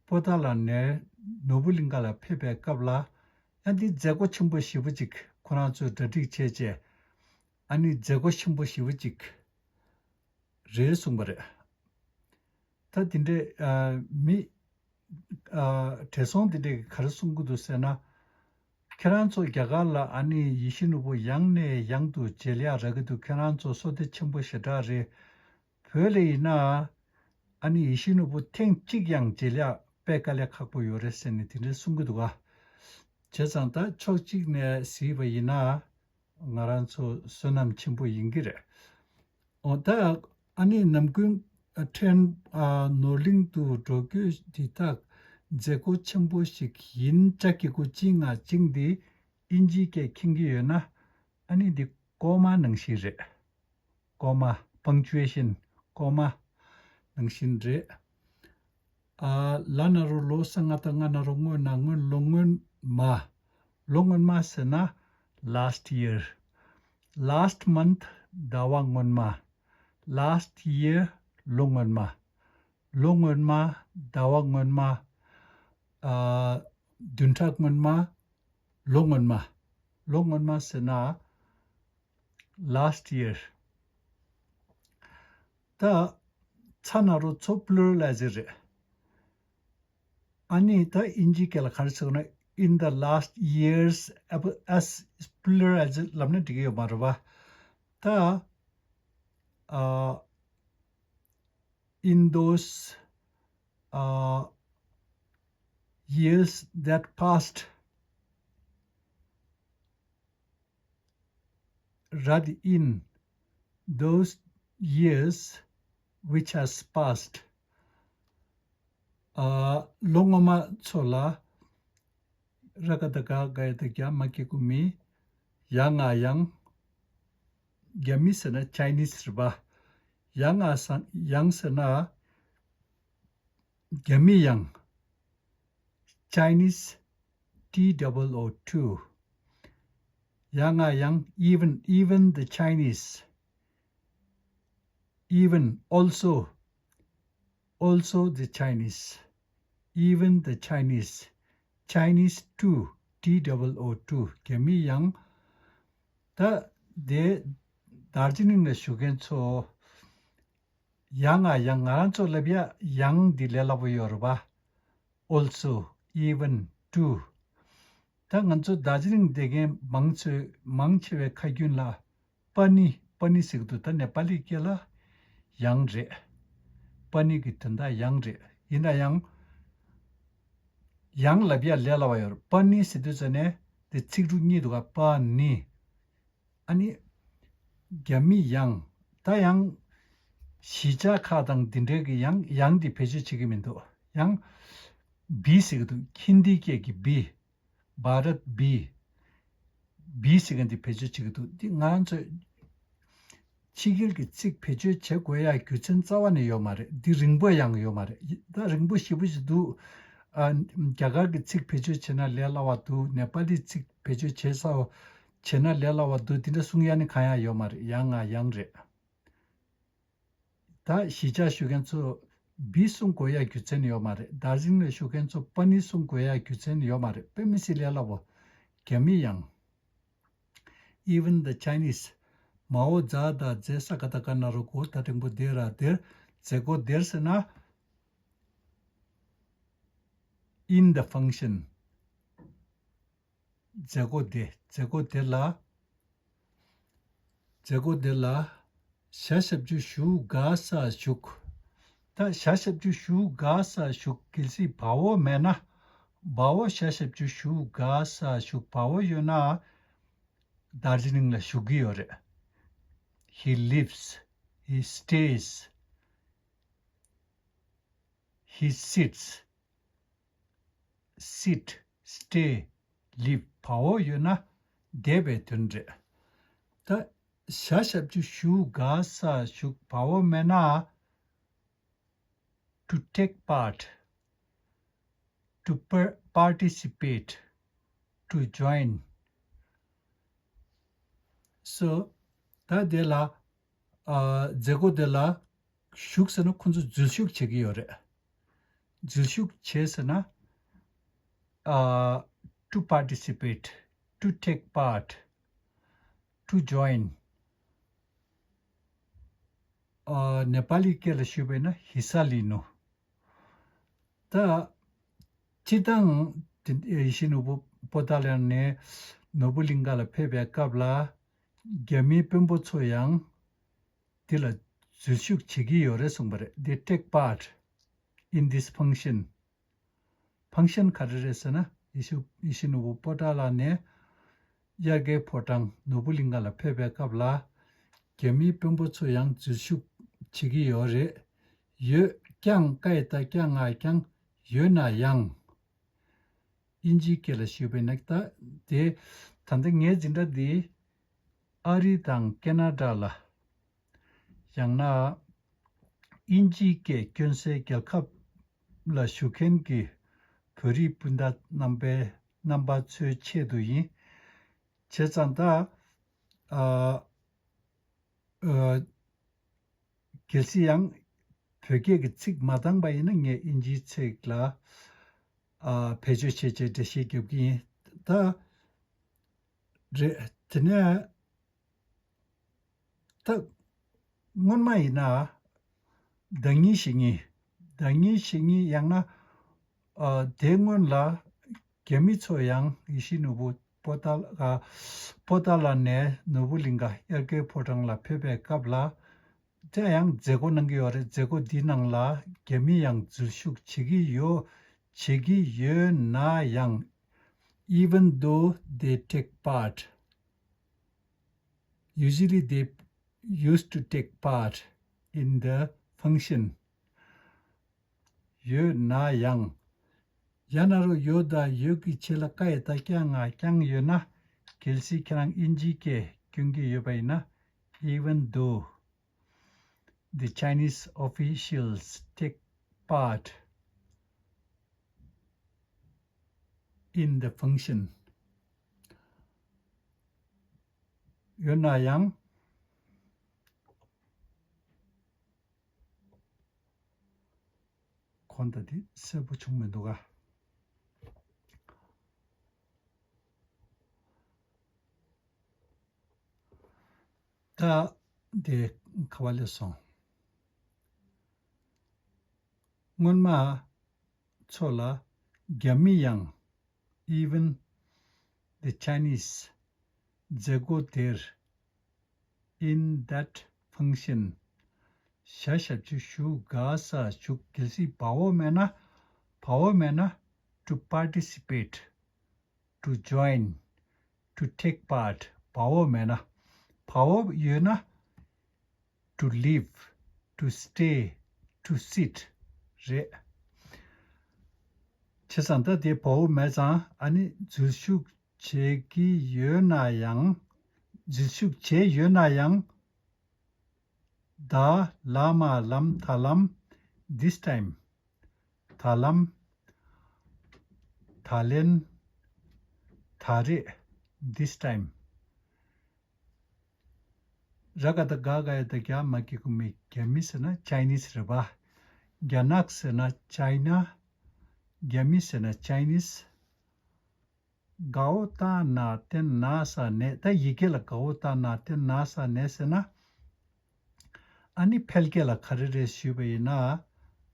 པོ་ཏཱ་ལ་ནས་ནོར་བུ་གླིང་ག་ལ་ཕེབས་པའི་སྐབས་ལ། ཡང་འདི་མཛད་སྒོ་ཆེན་པོ་ཞེ་པོ་ཅིག་ཁོ་རང་ཚོས་གྲ་སྒྲིག་བྱས་བྱས། ཨ་ནི་མཛད་སྒོ་ཆེན་པོ་ཞེ་པོ་ཅིག་རེད་གསུངས་པ་རེད། ད་འདི་འདྲའི་ཨ་མི་ཨ་བགྲེས་སོང་འདི་འདྲས་ཀྱིས་ག་རེ་གསུང་གི་འདུག་ཟེར་ན། ཁྱེད་རང་ཚོ་རྒྱ་གར་ལ་ཨ་ནི་ཡིད་བཞིན་ནོར་བུ་ཡང་ནས་ཡང་དུ་མཇལ་ཡག་རག་གི་འདུག་ཁྱེད་རང་ཚོ་བསོད་བདེ་ཆེན་པོ་ཞེ་དྲག་རེད། བོད་ལ་ཡིན་ན། ཨ་ནི་ཡིད་བཞིན་ནོར་བུ་ཐེངས་གཅིག་ཡང་མཇལ་ཡག་དཔེ་དཀའ་ལས་ཁག་པོ་ཡོད་རེད་ཟེར་ནས་དེ་འདྲའི་གསུང་གི་འདུག་ག་བྱས་ཙང་ད་ཕྱོགས་གཅིག་ནས་གཟིགས་པ་ཡིན་ན། ང་རང་ཚོ་བསོད་ནམས་ཆེན་པོ་ཡིན་གྱི་རེད། འོ་ད་ཨ་ནི་ནམ་རྒྱུན་ཨ་ཕྲན་ཨ་ནོར་གླིང་དུ་འགྲོ་རྒྱུ་འདི་དག་མཛད་སྒོ་ཆེན་པོ་ཞིག་ཡིན། ཅ་གི་གུ་ཅི་ང་ཅིང་འདི་ཨིན་ཇིའི་སྐད་མཁྱེན་གྱི་ཡོད་ན། ཨ་ནི་འདི་ཀོ་མ་ནང་བཞིན་རེད། ཀོ་མ། punctuation ཀོ་མ་ནང་བཞིན་རེད། ཨ་ལ་ན་རོ་ལོ། ས་ང་ད་ང་ན་རོ་སྔོ་ན་སྔོན། ལོ་སྔོན་མ། ལོ་སྔོན་མ་ཟེར་ན་last year. Last month ཟླ་བ་སྔོན་མ། Last year ལོ་སྔོན་མ། ལོ་སྔོན་མ། ཟླ་བ་སྔོན་མ། ཨ་བདུན་ཕྲག་སྔོན་མ། ལོ་སྔོན་མ། ལོ་སྔོན་མ་ཟེར་ན། Last year. ད་ཚ་ན་རོ་ཚོ་pluralizer རེད། ཨ་ནི་ད་ཨིན་ཇི་སྐད་ལ་ག་རེ་ཟེར་ན། in the last years. as pluralizer ལབ་ན་འགྲིག་གི་ཡོད་མ་རེད་པ། ད་ཨ་in those uh, years that passed. Rather, in those years which has passed. ཨ་ལོ་སྔོན་མ་ཚོ་ལ། ར་ག་ད་ག་ག་ཡ་ད་གྱ་མ་གི་གུ་མི། ཡ་ང་ཡང་། རྒྱ་མི་ཟེར་ན་Chinese རེད་པ། ཡ་ང་ཡང་ཟེར་ན་རྒྱ་མི་ཡང་། Chinese T double O two. ཡ་ང་ཡང་། even, even the Chinese. Even, also, also the Chinese. Even the Chinese. Chinese too. T double O two. རྒྱ་མི་ཡང་། ད་དེ་དར་ཇི་ལིང་ལ་བཞུགས་མཁན་ཚོ། ཡ་ང་ཡང་། ང་རང་ཚོ་ལབ་ཡ་ཡང་འདི་ལས་སླ་པོ་ཡོད་རེད་པ། Also, even, too. ད་ང་ཚོ་དར་ཇི་ལིང་བསྡད་མཁན་མང་ཆེ་མང་ཆེ་བའི་ཁ་རྒྱུན་ལ་པ་ནི། པ་ནི་ཟེར་གྱི་འདུག་ད་ནེ་པ་ལི་སྐད་ལ་ཡང་རེད། པ་ནི་གི་དོན་དག་ཡང་རེད། ཡིན་ན་ཡང་། ཡང་ལབ་ཡ་ལས་སླ་བ་ཡོད་རེད། པ་ནི་ཟེར་དུས་ཙ་ནས་དེ་ཚིག་གྲུབ་གཉིས་འདུག་ག་པ་ནི། ཨ་ནི། རྒྱ་མི་ཡང་། ད་ཡང་། གཞིས་ཆགས་ཁག་དང་འདི་འདྲའི་གི་ཡང་ཡང་འདི་བེད་སྤྱོད་བྱེད་ཀྱི་མི་འདུག་ཡང་། བི་ཟེར་གྱི་འདུག་ཧིན་དི་སྐད་ཀྱི་བི། བྷ་རད་བི། བི་ཟེར་མཁན་འདི་བེད་སྤྱོད་བྱེད་ཀྱི་འདུག་འདི་ང་རང་ཚོས་ཕྱི་རྒྱལ་གྱི་ཚིག་བེད་སྤྱོད་བྱེད་དགོས་ཡ་རྒྱུ་མཚན་རྩ་བ་ནས་ཡོད་མ་རེད། འདི་རིང་པོ་ཡང་ཡོད་མ་རེད། ད་རིང་པོ་ཞེ་པོ་ཞིག་འདུག་ཨ། རྒྱ་གར་གྱི་ཚིག་བེད་སྤྱོད་བྱས་ན་ལས་སླ་བ་འདུག་ནེ་པ་ལི་ཚིག་བེད་སྤྱོད་བྱས་ས་བྱས་ན་ལས་སླ་བ་འདུག་འདི་འདྲ་གསུང་ཡ་ནི་གང་ཡང་ཡོད་མ་རེད། ཡང་ང་ཡང་རེད། ད་གཞིས་ཆགས་བཞུགས་མཁན་ཚོ་བི་གསུང་དགོས་ཡ་རྒྱུ་མཚན་ཡོད་མ་རེད། དར་ཇི་ལིང་ལ་བཞུགས་མཁན་ཚོ་པ་ནི་གསུང་དགོས་ཡ་རྒྱུ་མཚན་ཡོད་མ་རེད། དཔེ་མི་སྲིད་ལས་སླ་བོ། རྒྱ་མི་ཡང་། even the Chinese མའོ་ཛ་ད་ཛེ་ས་ག་ད་ག་ན་རོ་གོ་ད་འགྲེང་བུ་དེ་ར་དེར་མཛད་སྒོ་དེར་ཟེར་ན། in the function མཛད་སྒོ་དེ་མཛད་སྒོ་དེ་ལ། མཛད་སྒོ་དེ་ལ་ཞྭ་ཞབས་ཀྱུ་ཞུ་ག་ས་བཞུགས། ད་ཞྭ་ཞབས་ཀྱུ་ཞུ་ག་ས་བཞུགས། གལ་སྲིད་བའོ་མེད་ན། བའོ་ཞྭ་ཞབས་ཀྱུ་ཞུ་ག་ས་བཞུགས། བའོ་ཡོད་ན་དར་ཇི་ལིང་ལ་བཞུགས་ཀྱི་ཡོད་རེད། He lives, he stays, he sits, sit, stay, live བའོ་ཡོད་ན་བསྡད་པའི་དོན་རེད། ད་ཞྭ་ཞབས་ཀྱུ་ཞུ་ག་ས་བཞུགས། བའོ་མེད་ན། to take part, to par- participate, to join. So ད་དེ་ལ་ཨ་མཛད་སྒོ་དེ་ལ་ཞུགས་ཟེར་ན་ཁོང་ཚོ་འཛུལ་ཞུགས་བྱེད་ཀྱི་ཡོད་རེད། འཛུལ་ཞུགས་བྱས་ཟེར་ན། ཨ་to participate, to take part, to join. ཨ་ནེ་པ་ལི་སྐད་ལ་ཞུས་པ་ཡིན་ན་ཧི་ས་ལི་ནུ། ད་སྤྱིར་བཏང་དེ་ཡིད་བཞིན་ནོར་བུ་པོ་ཏཱ་ལ་ནས་ནོར་བུ་གླིང་ག་ལ་ཕེབས་པའི་སྐབས་ལ་རྒྱ་མིའི་དཔོན་པོ་ཚོ་ཡང་དེ་ལ་འཛུལ་ཞུགས་བྱེད་ཀྱི་ཡོད་རེད་གསུངས་པ་རེད། They take part in this function. ཕང་ཤན་ག་རེ་རེད་ཟེར་ན། ཡིད་བཞིན་ཡིད་བཞིན་ནོར་བུ་པོ་ཏཱ་ལ་ནས་དབྱར་ཁའི་ཕོ་བྲང་ནོར་བུ་གླིང་ག་ལ་ཕེབས་པའི་སྐབས་ལ་རྒྱ་མིའི་དཔོན་པོ་ཚོ་ཡང་འཛུལ་ཞུགས་བྱེད་ཀྱི་ཡོད་རེད། ཡོད་ཀྱང་ཀ་ཡི་ད་ཀྱང་ང་ཀྱང་ཡོད་ན་ཡང་། དབྱིན་ཇིའི་སྐད་ལ་ཞུས་པ་ཡིན་ན་ད་དེ་ད་ལྟ་ངའི་འཛིན་གྲྭ་འདི་ཨ་རི་དང་ཁེ་ན་ཌ་ལ། ཡང་ན་དབྱིན་ཇིའི་སྐད་སྐྱོན་སའི་རྒྱལ་ཁབ་ལ་བཞུགས་མཁན་གྱི་བོད་རིགས་སྤུན་ཟླ་རྣམ་པའི་རྣམ་པ་ཚོའི་ཆེད་དུ་ཡིན། བྱས་ཙང་ད་ཨ་ཨ་གལ་སྲིད་ཡང་བོད་སྐད་ཀྱི་ཚིག་མ་འདང་པ་ཡིན་ན་ངས་དབྱིན་ཇིའི་ཚིག་ལ་ཨ་བེད་སྤྱོད་བྱེད་ཆེད་འགྲེལ་བཤད་རྒྱབ་ཀྱི་ཡིན། ད་རེད། དེ་ནས་ད་སྔོན་མ་ཡིན་ན་ཟླ་ཉིན་ཞིག་ཉིན་ཟླ་ཉིན་ཞིག་ཉིན་ཡང་ན་ཨ་དེ་སྔོན་ལ་རྒྱ་མི་ཚོ་ཡང་ཡིད་བཞིན་ནོར་བུ་པོ་ཏཱ་ཨ་པོ་ཏཱ་ལ་ནས་ནོར་བུ་གླིང་ག་དབྱར་ཁའི་ཕོ་བྲང་ལ་ཕེབས་པའི་སྐབས་ལ་དེ་ཡང་མཛད་སྒོ་གནང་གི་ཡོད་རེད། མཛད་སྒོ་འདིའི་ནང་ལ་རྒྱ་མི་ཡང་འཛུལ་ཞུགས་བྱེད་ཀྱི་ཡོད་བྱེད་ཀྱི་ཡོད་ན་ཡང་། Even though they take part, usually they used to take part in the function. ཡོད་ན་ཡང་། ཡང་ན་རོ་ཡོད་ད་ཡོད་ཀྱི་ཆེད་ལ་ཀ་ཡི་ད་ཀྱང་ང་ཀྱང་ཡོད་ན། གལ་སྲིད་ཁྱེད་རང་དབྱིན་ཇིའི་སྐད་སྐྱོན་གྱི་ཡོད་པ་ཡིན་ན། Even though the Chinese officials take part in the function. ཡོད་ན་ཡང་། གོང་ད་དེ་གསལ་པོ་བྱུང་མི་འདུག་ག་ད་དེ་ག་བ་ལས་སོང་། སྔོན་མ་ཚོ་ལ་རྒྱ་མི་ཡང་། Even the Chinese མཛད་སྒོ་དེར། In that function. ཞྭ་ཞབས་ཀྱུ་ཞུ་ག་ས་ཞུགས། གལ་སྲིད་བའོ་མེད་ན། བའོ་མེད་ན། To participate, to join, to take part. བའོ་མེད་ན། བའོ་ཡོད་ན། To live, to stay, to sit རེད། བྱས་ཙང་ད་དེ་བའོ་མེད་ཙང་ཨ་ནི་འཛུལ་ཞུགས་བྱེད་ཀྱི་ཡོད་ན་ཡང་། འཛུལ་ཞུགས་བྱས་ཡོད་ན་ཡང་། ད་ལ་མ་ལམ་ད་ལམ། This time. ད་ལམ། ད་ལན། ད་རེས། This time. ར་ག་ད་ག་ག་ཡ་ད་རྒྱ་མ་གི་གུ་མི་རྒྱ་མི་ཟེར་ན་Chinese རེད་པ། རྒྱ་ནག་ཟེར་ན་China། རྒྱ་མི་ཟེར་ན་Chinese། དགའ་བོ་བཏང་ན་བརྟེན་ན་ས་ནས། ད་ཡི་གེ་ལ་དགའ་བོ་བཏང་ན་བརྟེན་ན་ས་ནས་ཟེར་ན། ཨ་ནི་ཕལ་སྐད་ལ་ག་རེ་རེད་ཞུས་པ་ཡིན་ན།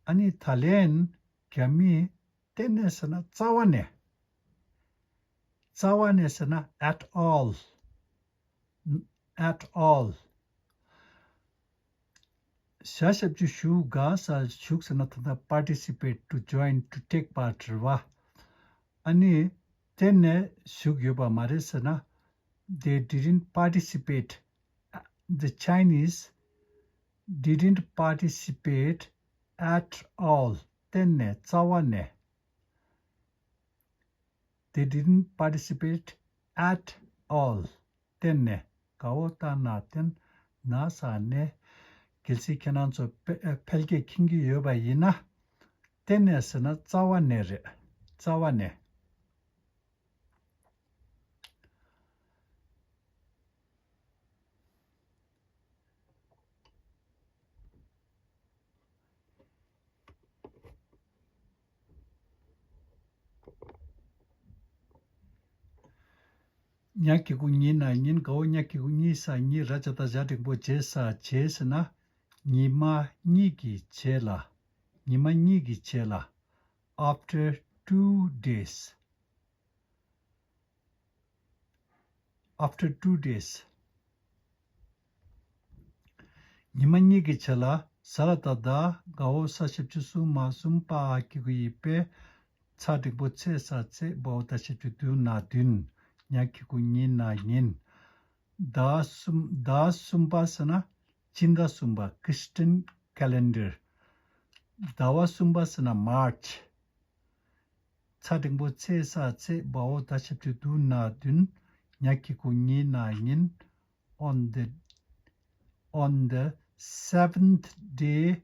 ཨ་ནི་ད་ལན་རྒྱ་མིས་གཏན་ནས་ཟེར་ན་རྩ་བ་ནས། རྩ་བ་ནས་ཟེར་ན་at all, at all. ཞ་ཞབས་ཀྱུ་ཞུ་དགའ་ས་ཞུགས་ཟེར་ན་ད་ལྟ་participate, to join, to take part རེད་བ། ཨ་ནི་གཏན་ནས་ཞུགས་ཡོད་པ་མ་རེད་ཟེར་ན། They didn't participate, the Chinese didn't participate at all. གཏན་ནས་རྩ་བ་ནས། They didn't participate at all. གཏན་ནས། དགའ་བོ་བཏང་ན་བརྟེན་ན་ས་ནས། གལ་སྲིད་ཁྱེད་རང་ཚོ་ཕལ་ཕལ་སྐད་མཁྱེན་གྱི་ཡོད་པ་ཡིན་ན། གཏན་ནས་ཟེར་ན་རྩ་བ་ནས་རེད། རྩ་བ་ནས། ཉ་གི་གུ་ཉི་ན་ཉིན། དགའ་བོ་ཉ་གི་གུ་ཉི་ས་ཉི། ར་ཇ་བཏགས་རྗ་འགྲེང་བུ་རྗེ་ས་རྗེས་ཟེར་ན། ཉི་མ་གཉིས་ཀྱི་རྗེས་ལ། ཉི་མ་གཉིས་ཀྱི་རྗེས་ལ། After two days. After two days. ཉི་མ་གཉིས་ཀྱི་རྗེས་ལ། ཟ་ལ་བཏགས་ཟླ། དགའ་བོ་ས་ཞབས་ཀྱུ་སུ་མ་གསུམ། པ་འ་གི་གུ་ཡི་པའི། ཚ་འགྲེང་བུ་ཚེ་ས་ཚེས། བ་འོག་ད་ཞབས་ཀྱུ་དུ་ན་བདུན། ཉ་གི་གུ་ཉི་ན་ཉིན། ཟླ་གསུམ། ཟླ་གསུམ་པ་ཟེར་ན་སྤྱི་ཟླ་གསུམ་པ། Christian calendar. ཟླ་བ་གསུམ་པ་ཟེར་ན་March. ཚ་འགྲེང་བུ་ཚེ་ས་ཚེས། བ་འོག་ད་ཞབས་ཀྱུ་དུ་ན་བདུན། ཉ་གི་གུ་ཉི་ན་ཉིན། On the, on the seventh day,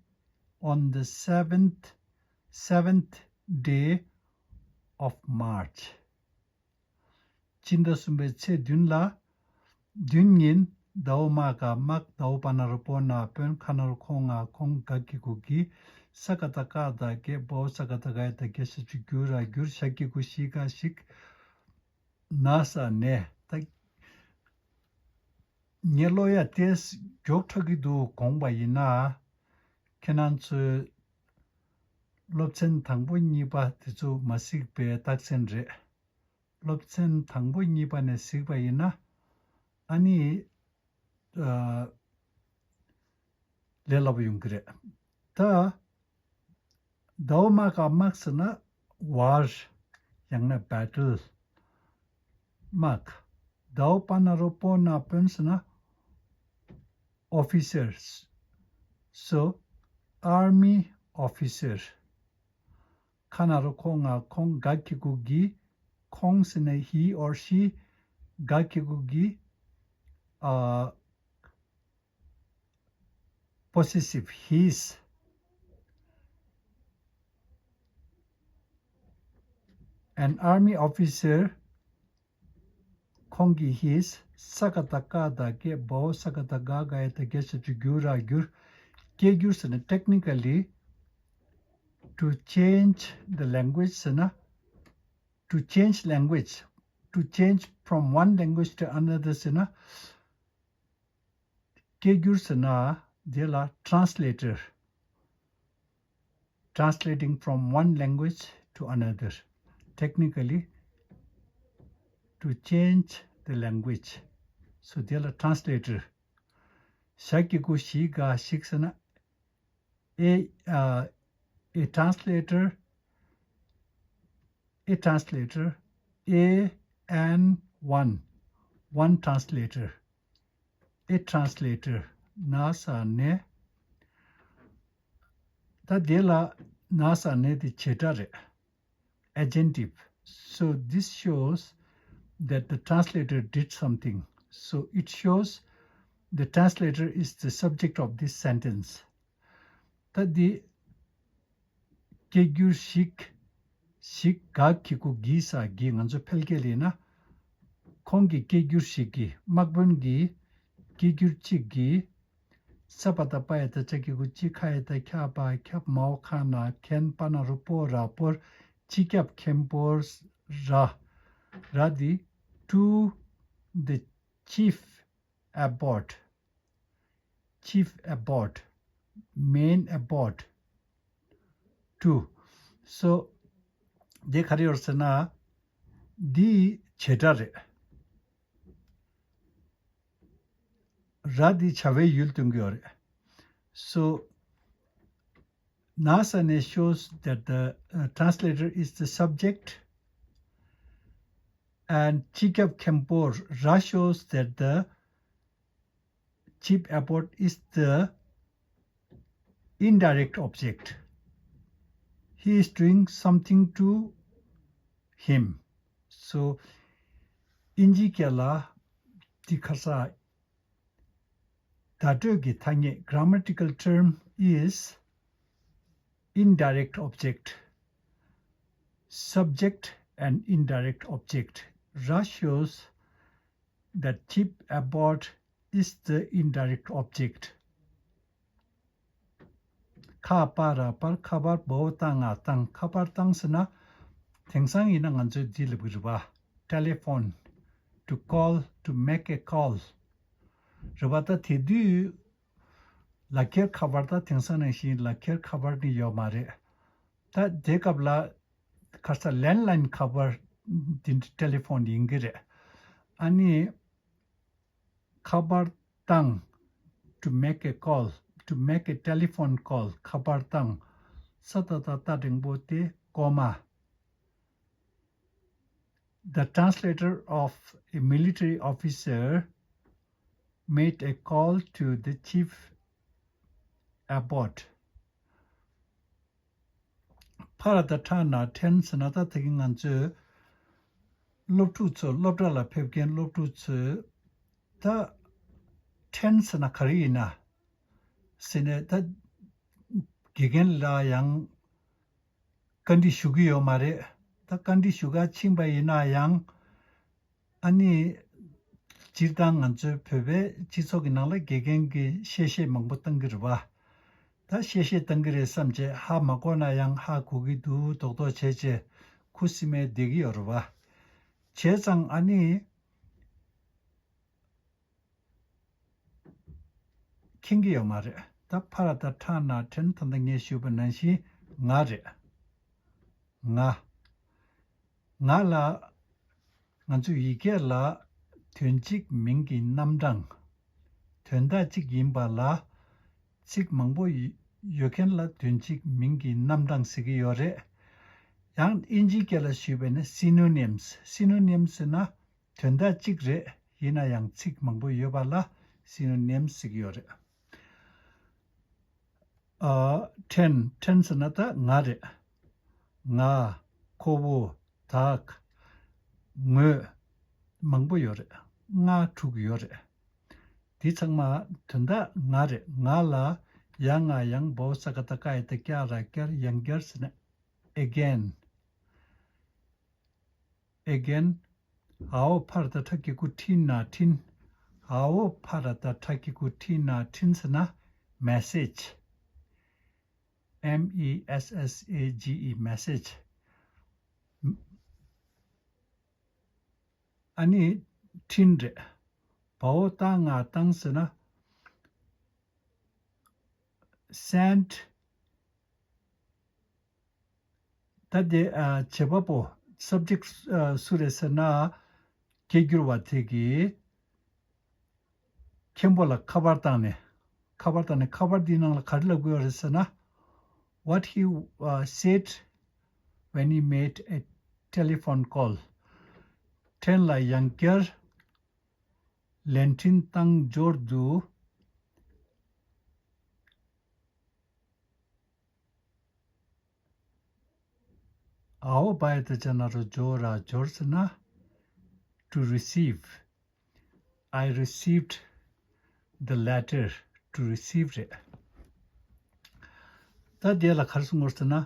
on the seventh, seventh day of March. སྤྱི་ཟླ་གསུམ་པའི་ཚེས་བདུན་ལ། བདུན་ཉིན། ཟླ་བོ་མ་ག་དམག་ཟླ་བོ་པ་ན་རོ་པོ་ན་དཔོན། ཁ་ན་རོ་ཁོ་ང་ཁོང་། ག་གི་གུ་གི། ས་ག་བཏགས་སྐ་ད་གད། བ་འོག་ས་ག་བཏགས་སྒ་ཡ་བཏགས་སྒྱ་ཞབས་ཀྱུ་གྱུ་ར་གྱུར། ཞ་གི་གུ་ཞི་ག་ཞིག་ན་ས་ནས། ད་ངས་ཀློག་ཡ་དེ་མགྱོགས་དྲགས་ཀྱི་འདུག་དགོངས་པ་ཡིན་ན། ཁྱེད་རང་ཚོས་སློབ་ཚན་དང་པོ་གཉིས་པ་དེ་ཚོ་མ་གཟིགས་པའི་རྟགས་མཚན་རེད། སློབ་ཚན་དང་པོ་གཉིས་པ་ནས་གཟིགས་པ་ཡིན་ན། ཨ་ནི། ཨ། ལས་སླ་པོ་ཡོང་གི་རེད། ད། ཟླ་བོ་མ་ག་དམག་ཟེར་ན་war། ཡང་ན་battle། དམག་ཟླ་བོ་པ་ན་རོ་པོ་ན་དཔོན་ཟེར་ན་officers། So, army officer. ཁ་ན་རོ་ཁོ་ང་ཁོང་། ག་གི་གུ་གི། ཁོང་ཟེར་ན་he or she། ག་གི་གུ་གི། ཨ། Possessive, his. An army officer. ཁོང་གི་his། ས་ག་བཏགས་སྐ་ད་གད། བ་འོག་ས་ག་བཏགས་སྒ་སྒ་ཡ་བཏགས་སྒྱ་ཞབས་ཀྱུ་གྱུ་ར་གྱུར། སྐད་སྒྱུར་ཟེར་ན་technically to change the language ཟེར་ན། To change language, to change from one language to another ཟེར་ན། སྐད་སྒྱུར་ཟེར་ན་དེ་ལ་translator, translating from one language to another, technically to change the language. So དེ་ལ་translator. ཞ་གི་གུ་ཞི་ག་ཞིག་ཟེར་ན། A, uh, a translator, a translator, a and one, one translator, a translator. ན་ས་ནས། ད་དེ་ལ་ན་ས་ནས་དེ་བྱེད་སྒྲ་རེད། Adjective. So this shows that the translator did something. So it shows the translator is the subject of this sentence. ད་འདི་སྐད་སྒྱུར་ཞིག་ཞིག་ག་གི་གུ་གི་ས་གི། ང་ཚོ་ཕལ་སྐད་ལ་ཡིན་ན། ཁོང་གི་སྐད་སྒྱུར་ཞིག་གི། དམག་དཔོན་གྱི་སྐད་སྒྱུར་གཅིག་གི། ས་བ་བཏགས་སྤ་ཡ་བཏགས་སྤྱ་གི་གུ་སྤྱི། ཁ་ཡ་བཏགས་ཁྱ་བ་ཁྱབ། མ་འོག་ཁ་ན་མཁན། པ་ན་རོ་པོ་ར་པོར། སྤྱི་ཁྱབ་མཁན་པོར་ར། ར་འདི་to the chief abbot, chief abbot, main abbot, to. So འདི་ག་རེ་ཡོད་ཟེར་ན། འདི་བྱེད་སྒྲ་རེད། ར་འདི་བྱ་བའི་ཡུལ་སྟོན་གྱི་ཡོད་རེད། So ན་ས་ནས་shows that the uh, translator is the subject, and ཅི་སྐྱབས་མཁན་པོ་ར་shows that the chief abbot is the indirect object. He is doing something to him. So དབྱིན་ཇིའི་སྐད་ལ་འདི་ཁ་ས་བརྡ་སྤྲོད་ཀྱི་ཐ་སྙད། Grammatical term is indirect object, subject and indirect object. ར shows that chief abbot is the indirect object. ཁ་པ་ར་པར་ཁ་པར་བོ་བཏང་ང་བཏང་། ཁ་པར་བཏང་ཟེར་ན། དེང་སང་ཡིན་ན་ང་ཚོས་འདི་ལབ་ཀྱི་རེད་པ། Telephone, to call, to make a call. རེད་པ། ད་དེ་དུས་ལག་ཁྱེར་ཁ་པར། ད་དེང་སང་ནང་བཞིན་ལག་ཁྱེར་ཁ་པར་ནི་ཡོད་མ་རེད། ད་དེ་སྐབས་ལ་ཁ་ས་landline ཁ་པར་འདི་འདྲ་telephone ཡིན་གྱི་རེད། ཨ་ནི་ཁ་པར་བཏང་། To make a call, to make a telephone call. ཁ་པར་བཏང་། ས་ཏ་བཏགས་སྟ་འགྲེང་བུ་ཏེ་ཀོ་མ། The translator of a military officer made a call to the chief abbot. ཕ་ར་བཏགས་ཕྲ་ན་ཕྲན་ཟེར་ན། ད་དེ་གི་ང་ཚོས་སློབ་ཕྲུག་ཚོ། སློབ་གྲྭ་ལ་ཕེབས་མཁན་སློབ་ཕྲུག་ཚོས་ད་ཕྲན་ཟེར་ན་ག་རེ་ཡིན་ན་ཟེར་ནས། ད་དགེ་རྒན་ལ་ཡང་བཀའ་འདྲི་ཞུ་གི་ཡོད་མ་རེད། ད་བཀའ་འདྲི་ཞུ་ག་ཕྱིན་པ་ཡིན་ན་ཡང་། ཨ་ནི་སྤྱིར་བཏང་ང་ཚོའི་བོད་པའི་སྤྱི་ཚོགས་ཀྱི་ནང་ལ་དགེ་རྒན་གྱིས་གཤེ་གཤེ་མང་པོ་བཏང་གི་རེད་པ། ད་གཤེ་གཤེ་བཏང་གི་རེད་བསམ་བྱས། ཧ་མ་གོ་ན་ཡང་ཧ་གོ་གི་འདུག་མདོག་མདོག་བྱས་བྱས་ཁུ་སིམ་མེར་བསྡད་ཀྱི་ཡོད་རེད་པ། བྱས་ཙང་ཨ་ནི་མཁྱེན་གྱི་ཡོད་མ་རེད། ད་ཕ་ར་བཏགས་ཕྲ་ན་ཕྲན། ད་ལྟ་ངས་ཞུས་པ་ནང་བཞིན་ང་རེད། ང་། ང་ལ། ང་ཚོའི་ཡིག་སྐད་ལ་དོན་གཅིག་མིང་གི་རྣམ་གྲངས། དོན་དག་གཅིག་ཡིན་པ་ལ་ཚིག་མང་པོ་ཡོད་མཁན་ལ་དོན་གཅིག་མིང་གི་རྣམ་གྲངས་ཟེར་གྱི་ཡོད་རེད། ཡང་དབྱིན་ཇིའི་སྐད་ལ་ཞུས་པ་ན་synonyms. Synonyms ཟེར་ན་དོན་དག་གཅིག་རེད། ཡིན་ན་ཡང་ཚིག་མང་པོ་ཡོད་པ་ལ་synonyms ཟེར་གྱི་ཡོད་རེད། ཨ། ཕྲན། ཕྲན་ཟེར་ན་ད་ང་རེད། ང་། ཁོ་བོ། བདག་ངོས། མང་པོ་ཡོད་རེད། ལྔ་དྲུག་ཡོད་རེད། འདི་ཚང་མ་དོན་དག་ང་རེད། ང་ལ་ཡ་ང་ཡང་བོ་ས་ག་བཏགས་སྐ་ཡ་བཏགས་སྐྱ་ར་སྐྱར། ཡང་བསྐྱར་ཟེར་ན་again. Again. འའོ་ཕ་ར་བཏགས་ཕྲ་གི་གུ་ཕྲི་ན་ཕྲིན། འའོ་ཕ་ར་བཏགས་ཕྲ་གི་གུ་ཕྲི་ན་ཕྲིན་ཟེར་ན་message. M E S S A G E, message. ཨ་ནི་ཕྲིན་རེད། བའོ་བཏགས་ང་བཏང་ཟེར་ན་send. ད་དེ་ཨ་བྱེད་པ་པོ། subject ཨ་སུ་རེད་ཟེར་ན། སྐད་སྒྱུར་བ་དེ་གིས་མཁན་པོ་ལ་ཁ་པར་བཏང་ནས། ཁ་པར་བཏང་ནས། ཁ་པར་འདིའི་ནང་ལ་ག་རེ་ལབ་ཀྱི་ཡོད་རེད་ཟེར་ན། What he uh, said when he made a telephone call. ཕྲན་ལ་ཡང་བསྐྱར་ལན་འཕྲིན་བཏང་འབྱོར་དུས། འའོ་བ་ཡ་བཏགས་ཅ་ན་རོ་འབྱོར་ར་འབྱོར་ཟེར་ན། To receive. I received the letter. To receive རེད། ད་དེ་ལ་ག་རེ་གསུང་དགོས་ཟེར་ན།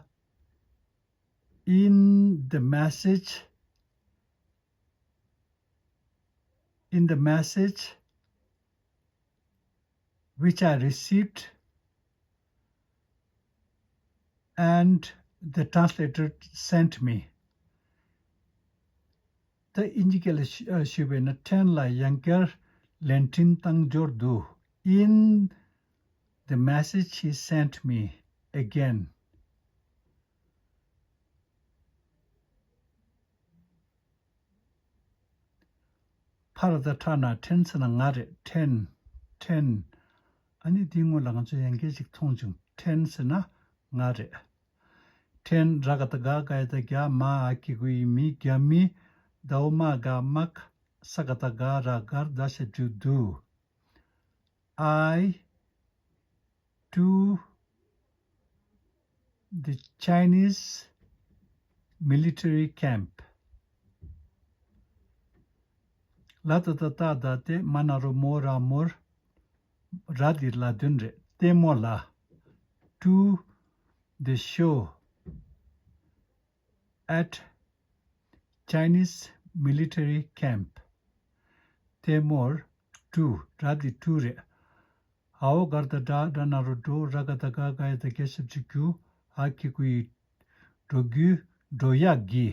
In the message, in the message which I received and the translator sent me, ད་ཨིན་ཇི་སྐད་ལ་ཞུ- ཨ་ཞུས་པ་ཡིན་ན། ཊེན་ལ་ཡང་བསྐྱར་ལན་འཕྲིན་བཏང་འབྱོར་འདུག In the message he sent me again. ཕར་ད་ཁྲ་ན་ཊེན་ཟེར་ན་ང་རེད། ཊེན། ཊེན། ཨ་ནི་འདིའི་སྔོན་ལ་ང་ཚོ་ཡང་སྐད་ཅིག་མཐོང་བྱུང་། ཊེན་ཟེར་ན་ང་རེད། ཊེན། ར་ག་བཏགས་རྒ། ག་ཡ་བཏགས་རྒྱ། མ། འ་གི་གུ་འི། མི། རྒྱ་མི། ཟླ་བ་མ་ག་དམག་ས་ག་བཏགས་སྒ། ར་སྒར། ད་ཞབས་ཀྱུ་དུ། I to the Chinese military camp. ལ་ཏ་བཏགས་ལྟ། ལྡ་ལྡེ། མ་ན་རོ་མོ། ར་མོར། ར་འདི་ལ་དོན་རེད། ལྟད་མོ་ལ། To the show at Chinese military camp. ལྟད་མོར། to། ར་འདི་to རེད། འ་འོག་ག་ར་བཏགས་འདྲ། འགྲ་ན་རོ་འགྲོ། ར་ག་བཏགས་རྒ། ག་ཡ་བཏགས་རྒྱ། ཞབས་ཀྱུ་རྒྱུ། འ་གི་གུ་འི། འགྲོ་རྒྱུའི། འགྲོ་ཡག་གི།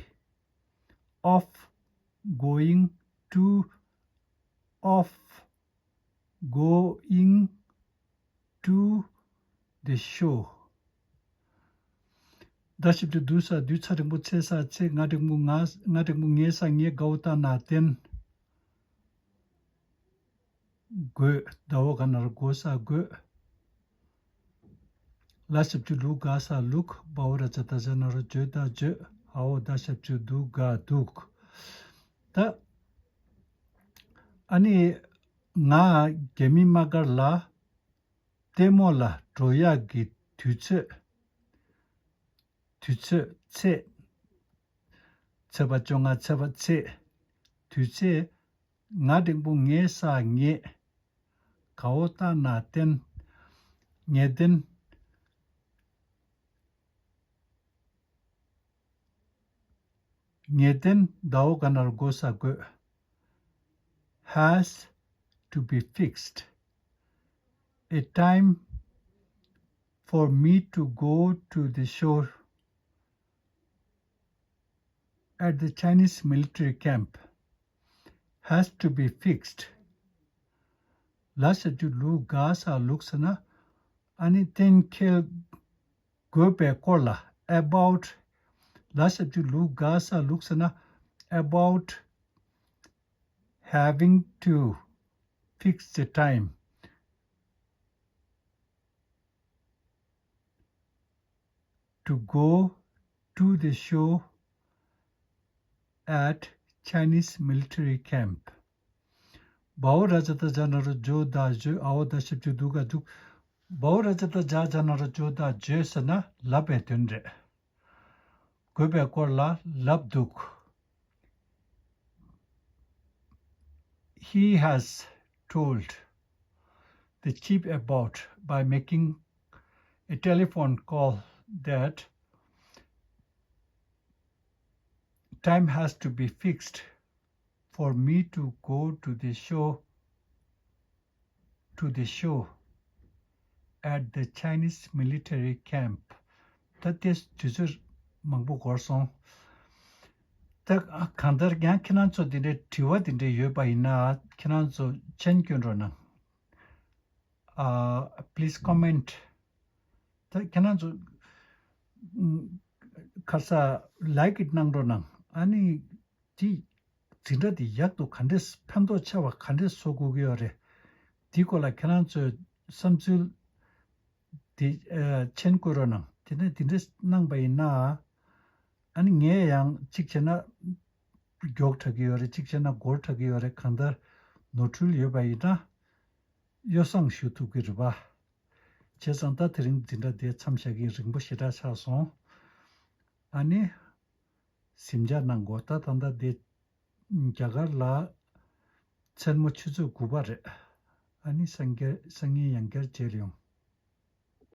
Of going to, of going to the show. ད་ཞབས་ཀྱུ་དུ་ས་དུས། ཚ་འགྲེང་བུ་ཚེ་ས་ཚེ། ང་འགྲེང་བུ་ང་། ང་འགྲེང་བུ་ངེ་ས་ངེ། ག་འོག་ལྟ་ན་བསྟན། དགོས། ད་འོག་ག་ན་རོ་དགོ་ས་དགོས། ལ་ཞབས་ཀྱུ་ལུ་ག་ས་ལུག་འ་འོག་ར་ཛ་བཏགས་རྫ་ན་རོ་རྫོ། ད་རྫོས། འ་འོག་ད་ཞབས་ཀྱུ་དུ་ག་འདུག་ད་ཨ་ནི་ང་རྒྱ་མི་དམག་སྒར་ལ་ལྟད་མོ་ལ་འགྲོ་ཡག་གི་དུས་ཚོད། དུས་ཚོད། ཚེས། ཚེས་པ་བཅོ་ལྔ། ཚེས་པ། ཚེས། དུས་ཚེས། ང་འགྲེང་བུ་ངེ་ས་ངེ། ག་འོག་ལྟ་ན་བསྟན། ངེས་བསྟན། ངེས་བསྟན། ད་འོག་ག་ན་རོ་དགོ་ས་དགོས། Has to be fixed. A time for me to go to the show at the Chinese military camp has to be fixed. ལ་ཞབས་ཀྱུ་ལུ་ག་ས་ལུག་ཟེར་ན། ཨ་ནི་གཏན་འཁེལ་དགོས་པའི་སྐོར་ལ། About. ལ་ཞབས་ཀྱུ་ལུ་ག་ས་ལུག་ཟེར་ན། About having to fix the time to go to the show at Chinese military camp. འ་འོག་ར་ཛ་བཏགས་རྫ་ན་རོ་རྫོ། ད་རྫོས། འ་འོག་ད་ཞབས་ཀྱུ་དུ་ག་འདུག་འ་འོག་ར་ཛ་བཏགས་རྫ། རྫ་ན་རོ་རྫོ། ད་རྫོས་ཟེར་ན་ལབ་པའི་དོན་རེད། དགོས་པའི་སྐོར་ལ་ལབ་འདུག He has told the chief about, by making a telephone call, that time has to be fixed for me to go to the show, to the show at the Chinese military camp. ད་དེ་དུས་ཚོད་མང་པོ་འགོར་སོང་། ད་གང་ལྟར་ཡང་ཁྱེད་རང་ཚོ་འདི་འདྲའི་དྲི་བ་འདི་འདྲའི་ཡོད་པ་ཡིན་ན། ཁྱེད་རང་ཚོ་མཆན་སྐྱོན་རོགས་གནང་། ཨ། Please comment. ད་ཁྱེད་རང་ཚོ་ཁ་ས་ལའིཀ་གནང་རོགས་གནང་། ཨ་ནི་དེ་འཛིན་གྲྭ་འདི་ཡག་ཏུ་ག་འདྲས་ཕན་ཐོགས་ཆེ་བ་ག་འདྲས་བཟོ་དགོས་ཀྱི་ཡོད་རེད། དེའི་སྐོར་ལ་ཁྱེད་རང་ཚོས་བསམ་ཚུལ་འདི་མཆན་བཀོད་རོགས་གནང་། དེ་ནས་འདི་འདྲས་གནང་པ་ཡིན་ན། ཨ་ནི་ངས་ཡང་གཅིག་བྱས་ན་མགྱོགས་དྲགས་ཀྱི་ཡོད་རེད། གཅིག་བྱས་ན་འགོར་དྲགས་ཀྱི་ཡོད་རེད། གང་ལྟར་ནོར་འཁྲུལ་ཡོད་པ་ཡིན་ན་ཡོ་བསྲང་ཞུ་ཐུབ་ཀྱི་རེད་པ། བྱས་ཙང་ད་དེ་རིང་འཛིན་གྲྭ་དེ་མཚམས་བཞག་གིན། རིང་པོ་ཞེ་དྲག་ཆགས་སོང་། ཨ་ནི་ཟིང་ཆ་གནང་དགོས། ད་ད་ལྟ་དེ་རྒྱ་གར་ལ་མཚན་མོ་ཆུ་ཚོད་དགུ་པ་རེད། ཨ་ནི་སང་སྔ་སང་ཉིན་ཡང་བསྐྱར་མཇལ་ཡོང་།